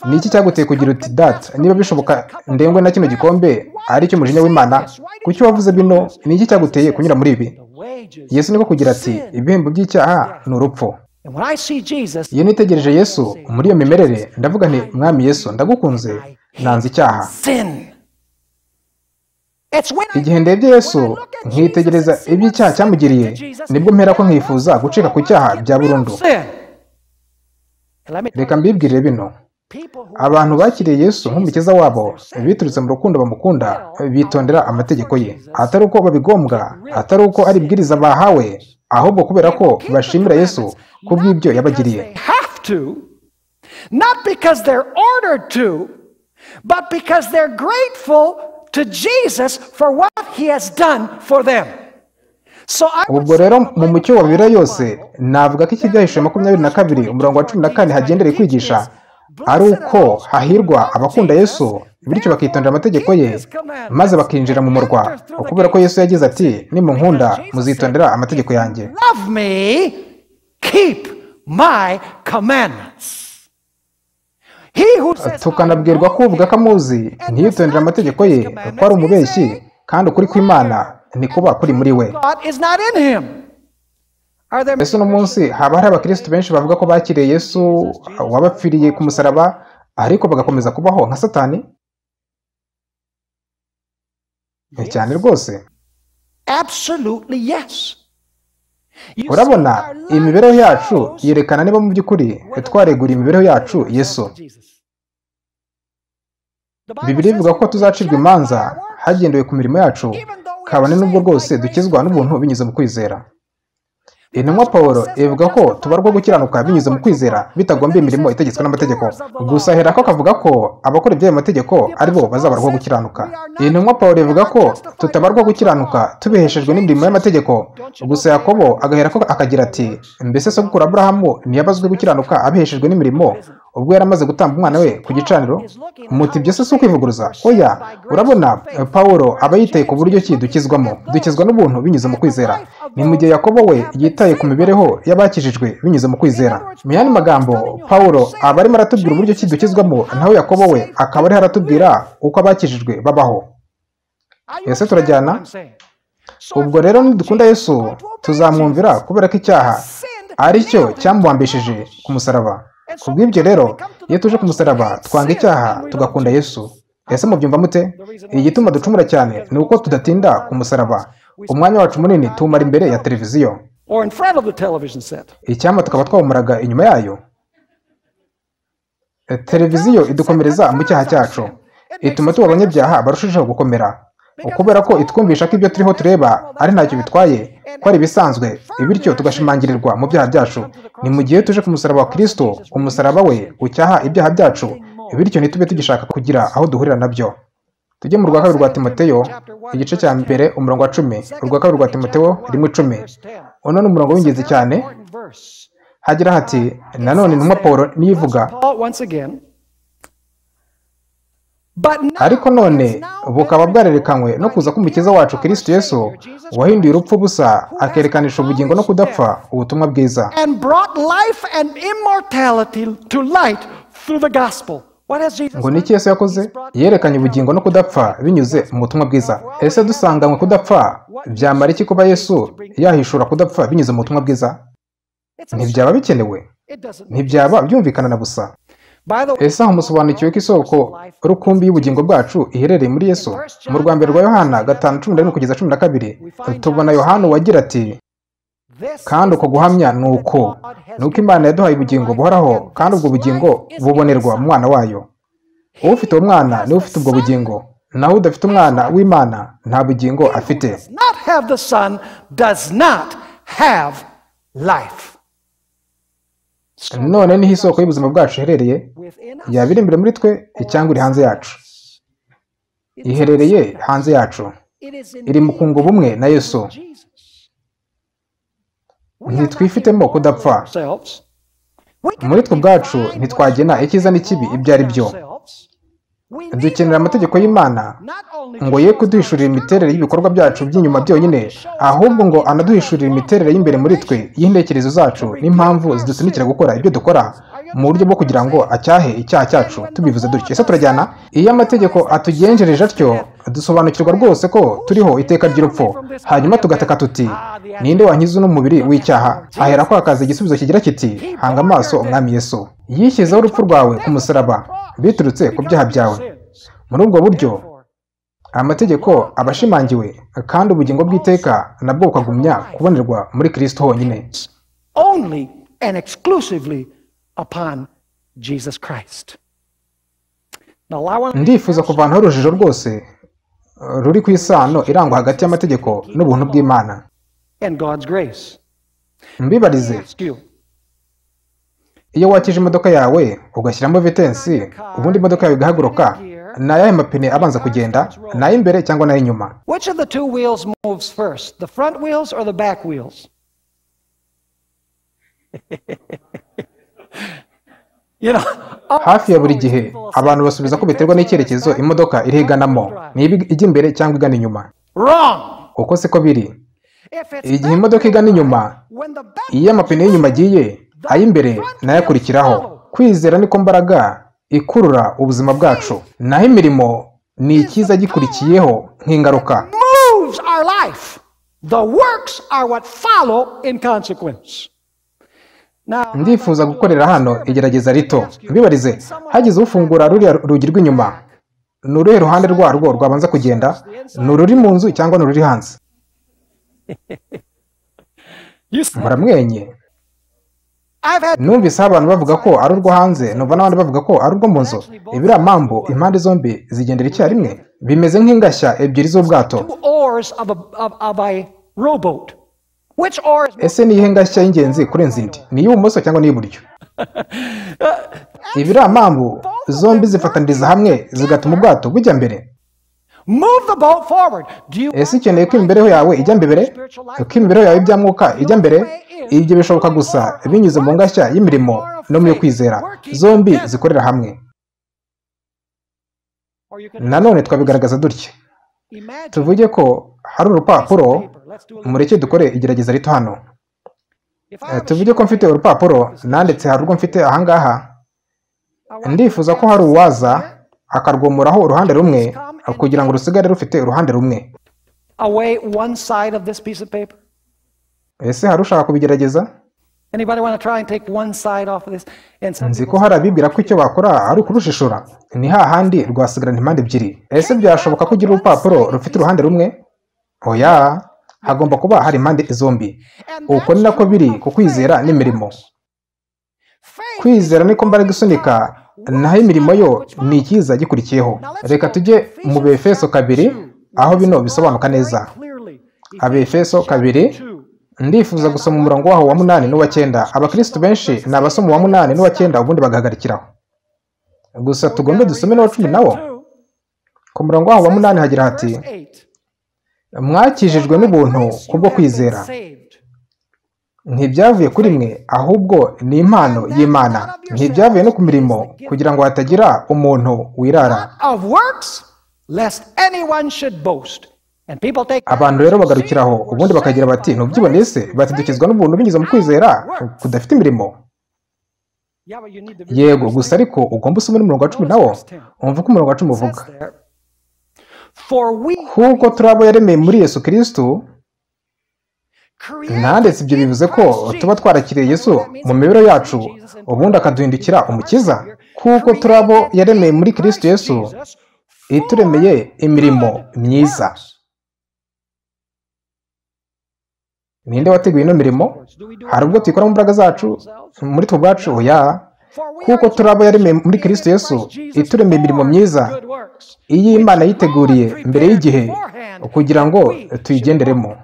Ni iki cyaguteye kugira uti: Data, niba bishoboka ndengwe na kino gikombe ari cyo mujinya w'Imana? Kuki wavuze bino? Ni iki cyaguteye kunyura muri ibi? Yesu niko kugira ati: ibihembo by'icyaha ni urupfu. Iyo nitegereje Yesu muri iyo mimerere, ndavuga nti: Mwami Yesu, ndagukunze, nanze icyaha. Igihe ndebye Yesu nkitegereza iby'icyaha cyamugiriye, nibwo mpera ko nkifuza gucika ku cyaha bya burundu. Reka mbibwirire bino: abantu bakiriye Yesu nk'umukiza wabo biturutse mu rukundo bamukunda, bitondera amategeko ye, atari uko babigombwa, atari uko ari ibwiriza bahawe, ahubwo kubera ko bashimira Yesu kubw'ibyo yabagiriye. Not because they're ordered to, but because they're grateful to Jesus for what he has done for them. Ubwo rero mu mucyo wa Bibiliya yose, navuga ko iki Ibyahishuwe 22 umurongo wa 14 hagendereye kwigisha ari uko hahirwa abakunda Yesu, bityo bakitondera amategeko ye, maze bakinjira mu murwa, kubera ko Yesu yagize ati: nimunkunda muzitondera amategeko yanjye. Love me, keep my commandments. Tukanabwirwa ko uvuga ko amuzi ntiyitondere amategeko ye, ko ari umubeshyi, kandi ukuri kw'Imana ntikuba kuri muri we. Ese uno munsi haba hari abakristo benshi bavuga ko bakiriye Yesu wabapfiriye ku musaraba, ariko bagakomeza kubaho nka Satani? Cyane rwose. Urabona, imibereho yacu yerekana niba mu by'ukuri twareguriye imibereho yacu Yesu. Bibiliya ivuga ko tuzacirwa imanza hagendewe ku mirimo yacu, kabone n'ubwo rwose dukizwa n'ubuntu binyuze mu kwizera. Intumwa Pawulo ivuga ko tubarwa gukiranuka binyuze mu kwizera bitagombye imirimo itegetswe n'amategeko. Gusa aherako akavuga ko abakora iby'ayo mategeko ari bo bazabarwa gukiranuka. Intumwa Pawulo ivuga ko tutabarwa gukiranuka tubiheshejwe n'imirimo y'amategeko. Gusa Yakobo agaherako akagira ati: mbese sogokuru Aburahamu ntiyabazwe gukiranuka abiheshejwe n'imirimo ubwo yari amaze gutamba umwana we ku gicaniro? Muti ibyo se si ukwivuguruza? Oya. Urabona, Pawulo aba yitaye ku buryo ki dukizwamo. Dukizwa n'ubuntu binyuze mu kwizera. Ni mu gihe Yakobo we yitaye ku mibereho y'abakijijwe binyuze mu kwizera. Mu yandi magambo, Pawulo aba arimo aratubwira uburyo ki dukizwamo, naho Yakobo we akaba ariho aratubwira uko abakijijwe babaho. Ese turajyana? Ubwo rero nidukunda Yesu tuzamwumvira, kubera ko icyaha ari cyo cyamubambishije ku musaraba. Kubw'ibyo rero, iyo tuje ku musaraba twanga icyaha tugakunda Yesu. Ese mubyumva mute? Igituma ducumura cyane ni uko tudatinda ku musaraba. Umwanya wacu munini tuwumara imbere ya televiziyo, icyampa tukaba twawumaraga inyuma yayo. Televiziyo idukomereza mu cyaha cyacu, ituma tuba abanyabyaha barushijeho gukomera, kubera ko itwumvisha ko ibyo turiho tureba ari ntacyo bitwaye, ko ari ibisanzwe, bityo tugashimangirirwa mu byaha byacu. Ni mu gihe tuje ku musaraba wa Kristo, umusaraba we ucyaha ibyaha byacu, bityo ntitube tugishaka kugira aho duhurira nabyo. Tujye mu rwa kabiri rwa Timoteyo igice cya 1 umurongo wa 10. Urwa kabiri rwa Timoteyo 1:10. Uno ni umurongo w'ingenzi cyane. Hagira hati: nanone intumwa Pawulo niyivuga, ariko none bukaba bwarerekanywe no kuza k'umukiza wacu Kristo Yesu, wahinduye urupfu busa akerekanisha ubugingo no kudapfa ubutumwa bwiza. Ngo niki Yesu yakoze? Yerekanye ubugingo no kudapfa binyuze mu butumwa bwiza. Ese dusanganywe kudapfa byamara iki kuba Yesu yahishura kudapfa binyuze mu butumwa bwiza? Ntibyaba bikenewe, ntibyaba byumvikana na busa. Ese aho musobanukiwe ko isoko rukumbi y'ubugingo bwacu iherereye muri Yesu? Mu rwa mbere rwa Yohana 5:11 kugeza 12 tubona Yohana wagira ati: Kandi uko guhamya ni uko Imana yaduhaye ubugingo buhoraho, kandi ubwo bugingo bubonerwa mu mwana wayo. Ufite uwo mwana niwe ufite ubwo bugingo, naho udafite umwana w'Imana nta bugingo afite. None niho isoko y'ubuzima bwacu iherereye, yaba iri imbere muri twe cyangwa iri hanze yacu. Iherereye hanze yacu, iri mu kunga ubumwe na Yesu. Ntitwifitemo kudapfa. Muri twe ubwacu ntitwagena icyiza n'ikibi ibyo ari byo. Dukenera amategeko y'Imana ngo ye kuduhishurira imiterere y'ibikorwa byacu by'inyuma byonyine, ahubwo ngo anaduhishurire imiterere y'imbere muri twe y'intekerezo zacu n'impamvu zidusunikira gukora ibyo dukora, mu buryo bwo kugira ngo acyahe icyaha cyacu. Tubivuze dutyo, ese turajyana? Iyo amategeko atugenjereje atyo, dusobanukirwa rwose ko turiho iteka ry'urupfu, hanyuma tugataka tuti ninde wankiza uno mubiri w'icyaha? Ahera ko hakaza igisubizo kigira kiti hanga amaso Umwami Yesu. Yishyizeho urupfu rwawe ku musaraba biturutse ku byaha byawe. Muri ubwo buryo amategeko aba ashimangiwe, kandi ubugingo bw'iteka nabwo bukagumya kubonerwa muri Kristo honyine. Only and exclusively upon Jesus Christ. Ndifuza kuvanaho urujijo rwose ruri ku isano irangwa hagati y'amategeko n'ubuntu bw'Imana. Mbibarize, iyo wakije imodoka yawe ugashyiramo vitensi, ubundi imodoka yawe igahaguruka, ni ayahe mapine abanza kugenda? Ni ay'imbere cyangwa ni ay'inyuma? Which of the two wheels moves first, the front wheels or the back wheels? Hafi ya buri gihe abantu basubiza ko biterwa n'icyerekezo imodoka iri iganamo, niba ijya imbere cyangwa igana inyuma. Uko siko biri. Igihe imodoka igana inyuma, iyo amapine y'inyuma agiye, ay'imbere nayakurikiraho. Kwizera niko mbaraga ikurura ubuzima bwacu, naho imirimo ni icyiza gikurikiyeho nk'ingaruka. Ndifuza gukorera hano igerageza rito. Mbibarize, hagize ufungura ruriya rugi rw'inyuma, ni uruhe ruhande rwarwo rwabanza kugenda? Ni ururi mu nzu cyangwa ni ururi hanze? Muramwenye. Numvise abantu bavuga ko ari urwo hanze, numva n'abandi bavuga ko ari urwo mu nzu. Ibiriya mpamvu impande zombi zigendera icyarimwe, bimeze nk'ingashya ebyiri z'ubwato. Ese ni iyihe ngashya y'ingenzi kurenza indi? Ni iy'ibumoso cyangwa ni iy'iburyo? Ibiriya mpamvu zombi zifataniriza hamwe zigatuma ubwato bujya mbere. Ese ukeneye ko imibereho yawe ijya mbere? Ko imibereho yawe y'ibya ijya mbere? Ibyo bishoboka gusa binyuze mu ngashya y'imirimo no mu yo kwizera, zombi zikorera hamwe. Nanone twabigaragaza dutya. Tuvuge ko hari urupapuro, mureke dukore igerageza rito hano. Tuvuge ko mfite urupapuro nanditse, hari urwo mfite ahangaha. Ndifuza ko hari uwaza akarwomuraho uruhande rumwe kugira ngo rusigare rufite uruhande rumwe. Ese hari ushaka kubigerageza? Nzi ko hari abibwira ko icyo bakora ari ukurushishura, ni hahandi rwasigarana impande ebyiri. Ese byashoboka ko ugira urupapuro rufite uruhande rumwe? Oya, hagomba kuba hari impande zombi. Uko ni nako biri ku kwizera n'imirimo. Kwizera niko mbaraga isunika, naho imirimo yo ni icyiza gikurikiyeho. Reka tujye mu Befeso 2 aho bino bisobanuka neza. Abefeso 2, ndifuza gusoma umurongo waho wa 8 n'uwa 9. Abakristo benshi ni abasoma uwa 8 n'uwa 9 ubundi bagahagarikiraho. Gusa tugombe dusome n'uwa 10 nawo. Ku murongo waho wa 8 hagira hati: mwakijijwe n'ubuntu kubwo kwizera, ntibyavuye kuri mwe, ahubwo ni impano y'Imana, ntibyavuye no ku mirimo, kugira ngo hatagira umuntu wirara. Abantu rero bagarukiraho ubundi bakagira bati ntubyiboneye se, bati dukizwa n'ubuntu binyuze mu kwizera kudafite imirimo. Yego, gusa ariko ugomba usome n'umurongo wa 10 nawo, umva uko umurongo wa 10 uvuga. Kuko turi abo yaremeye muri Yesu Kristo, nandetse ibyo bivuze ko tuba twarakiriye Yesu mu mibereho yacu, ubundi akaduhindukira umukiza. Kuko turi abo yaremeye muri Kristo Yesu, ituremeye imirimo myiza. Ninde wateguye ino mirimo? Hari ubwo tuyikora mu mbaraga zacu, muri twe ubwacu? Oya, kuko turi abo yaremeye muri Kristo Yesu, ituremeye imirimo myiza, iyi Imana yiteguriye mbere y'igihe kugira ngo tuyigenderemo.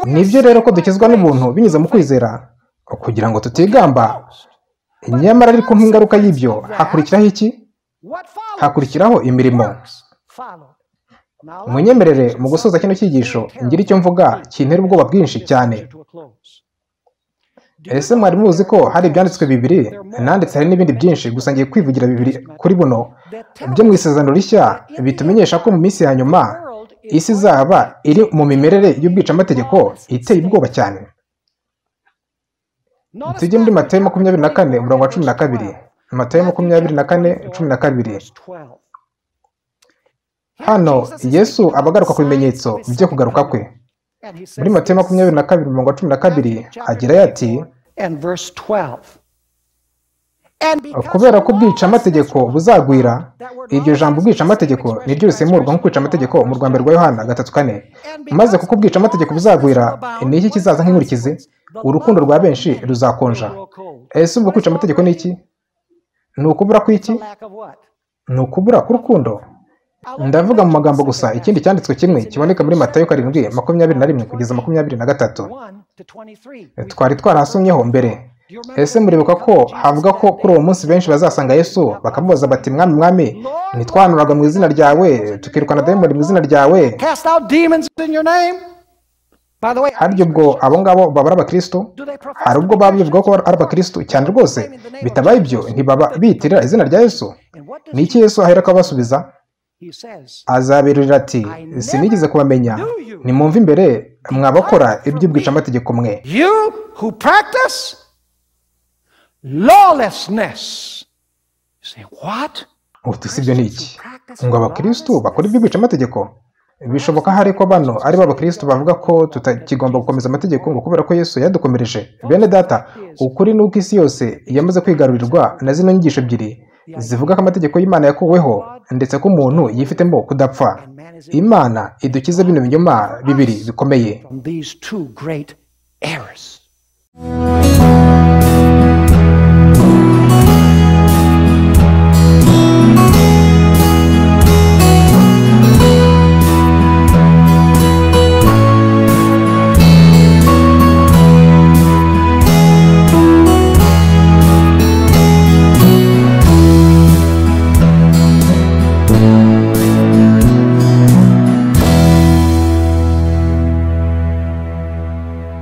Nibyo rero ko dukizwa n'ubuntu binyuze mu kwizera, kugira ngo tutigamba. Nyamara ariko nk'ingaruka y'ibyo hakurikiraho iki? Hakurikiraho imirimo. Munyemerere mu gusoza kino cyigisho ngira icyo mvuga kintera ubwoba bwinshi cyane. Ese mwari muzi ko hari ibyanditswe bibiri nanditse, hari n'ibindi byinshi, gusa ngiye kwivugira bibiri kuri buno byo mu Isezerano Rishya bitumenyesha ko mu minsi ya nyuma isi izaba iri mu mimerere y'ubwicamategeko iteye ubwoba cyane. Tujye muri Matayo 24 umurongo wa 12. Matayo 24:12. Hano Yesu aba agaruka ku bimenyetso byo kugaruka kwe. Muri Matayo 22 umurongo wa 12 agira ati: kubera ko ubwicamategeko buzagwira. Iryo jambo ubwicamategeko niryo risemurwa nko kwica amategeko mu rwambere rwa Yohana 3:4. Maze kuko ubwicamategeko buzagwira, ni iki kizaza nk'inkurikizi? Urukundo rwa benshi ruzakonja. Ese ubwo kwica amategeko ni iki? Ni ukubura kw'iki? Ni ukubura k'urukundo. Ndavuga mu magambo gusa ikindi cyanditswe kimwe kiboneka muri Matayo 7:21 kugeza 23. Twari twarahasomyeho mbere. Ese muribuka ko havuga ko kuri uwo munsi benshi bazasanga Yesu bakamubaza bati: Mwami, Mwami, ntitwanuraga mu izina ryawe, tukirukana dayimoni mu izina ryawe? Harya ubwo abo ngabo baba ari abakristo? Hari ubwo baba bivuga ko ari abakristo cyane rwose? Bitabaye ibyo ntibaba biyitirira izina rya Yesu. Ni iki Yesu aherako abasubiza? Azaberurira ati: sinigeze kubamenya, nimwumve imbere mwabakora iby'ubwicamategeko mwe. Uti si ibyo ni iki? Ngo abakristo bakora iby'ubwicamategeko? Bishoboka hari ko bano ari bo abakristo bavuga ko tutakigomba gukomeza amategeko ngo kubera ko Yesu yadukomereje. Bene data, ukuri ni uko isi yose yamaze kwigarurirwa na zino nyigisho ebyiri zivuga ko amategeko y'Imana yakuweho ndetse ko umuntu yifitemo kudapfa. Imana idukize bino binyoma bibiri bikomeye.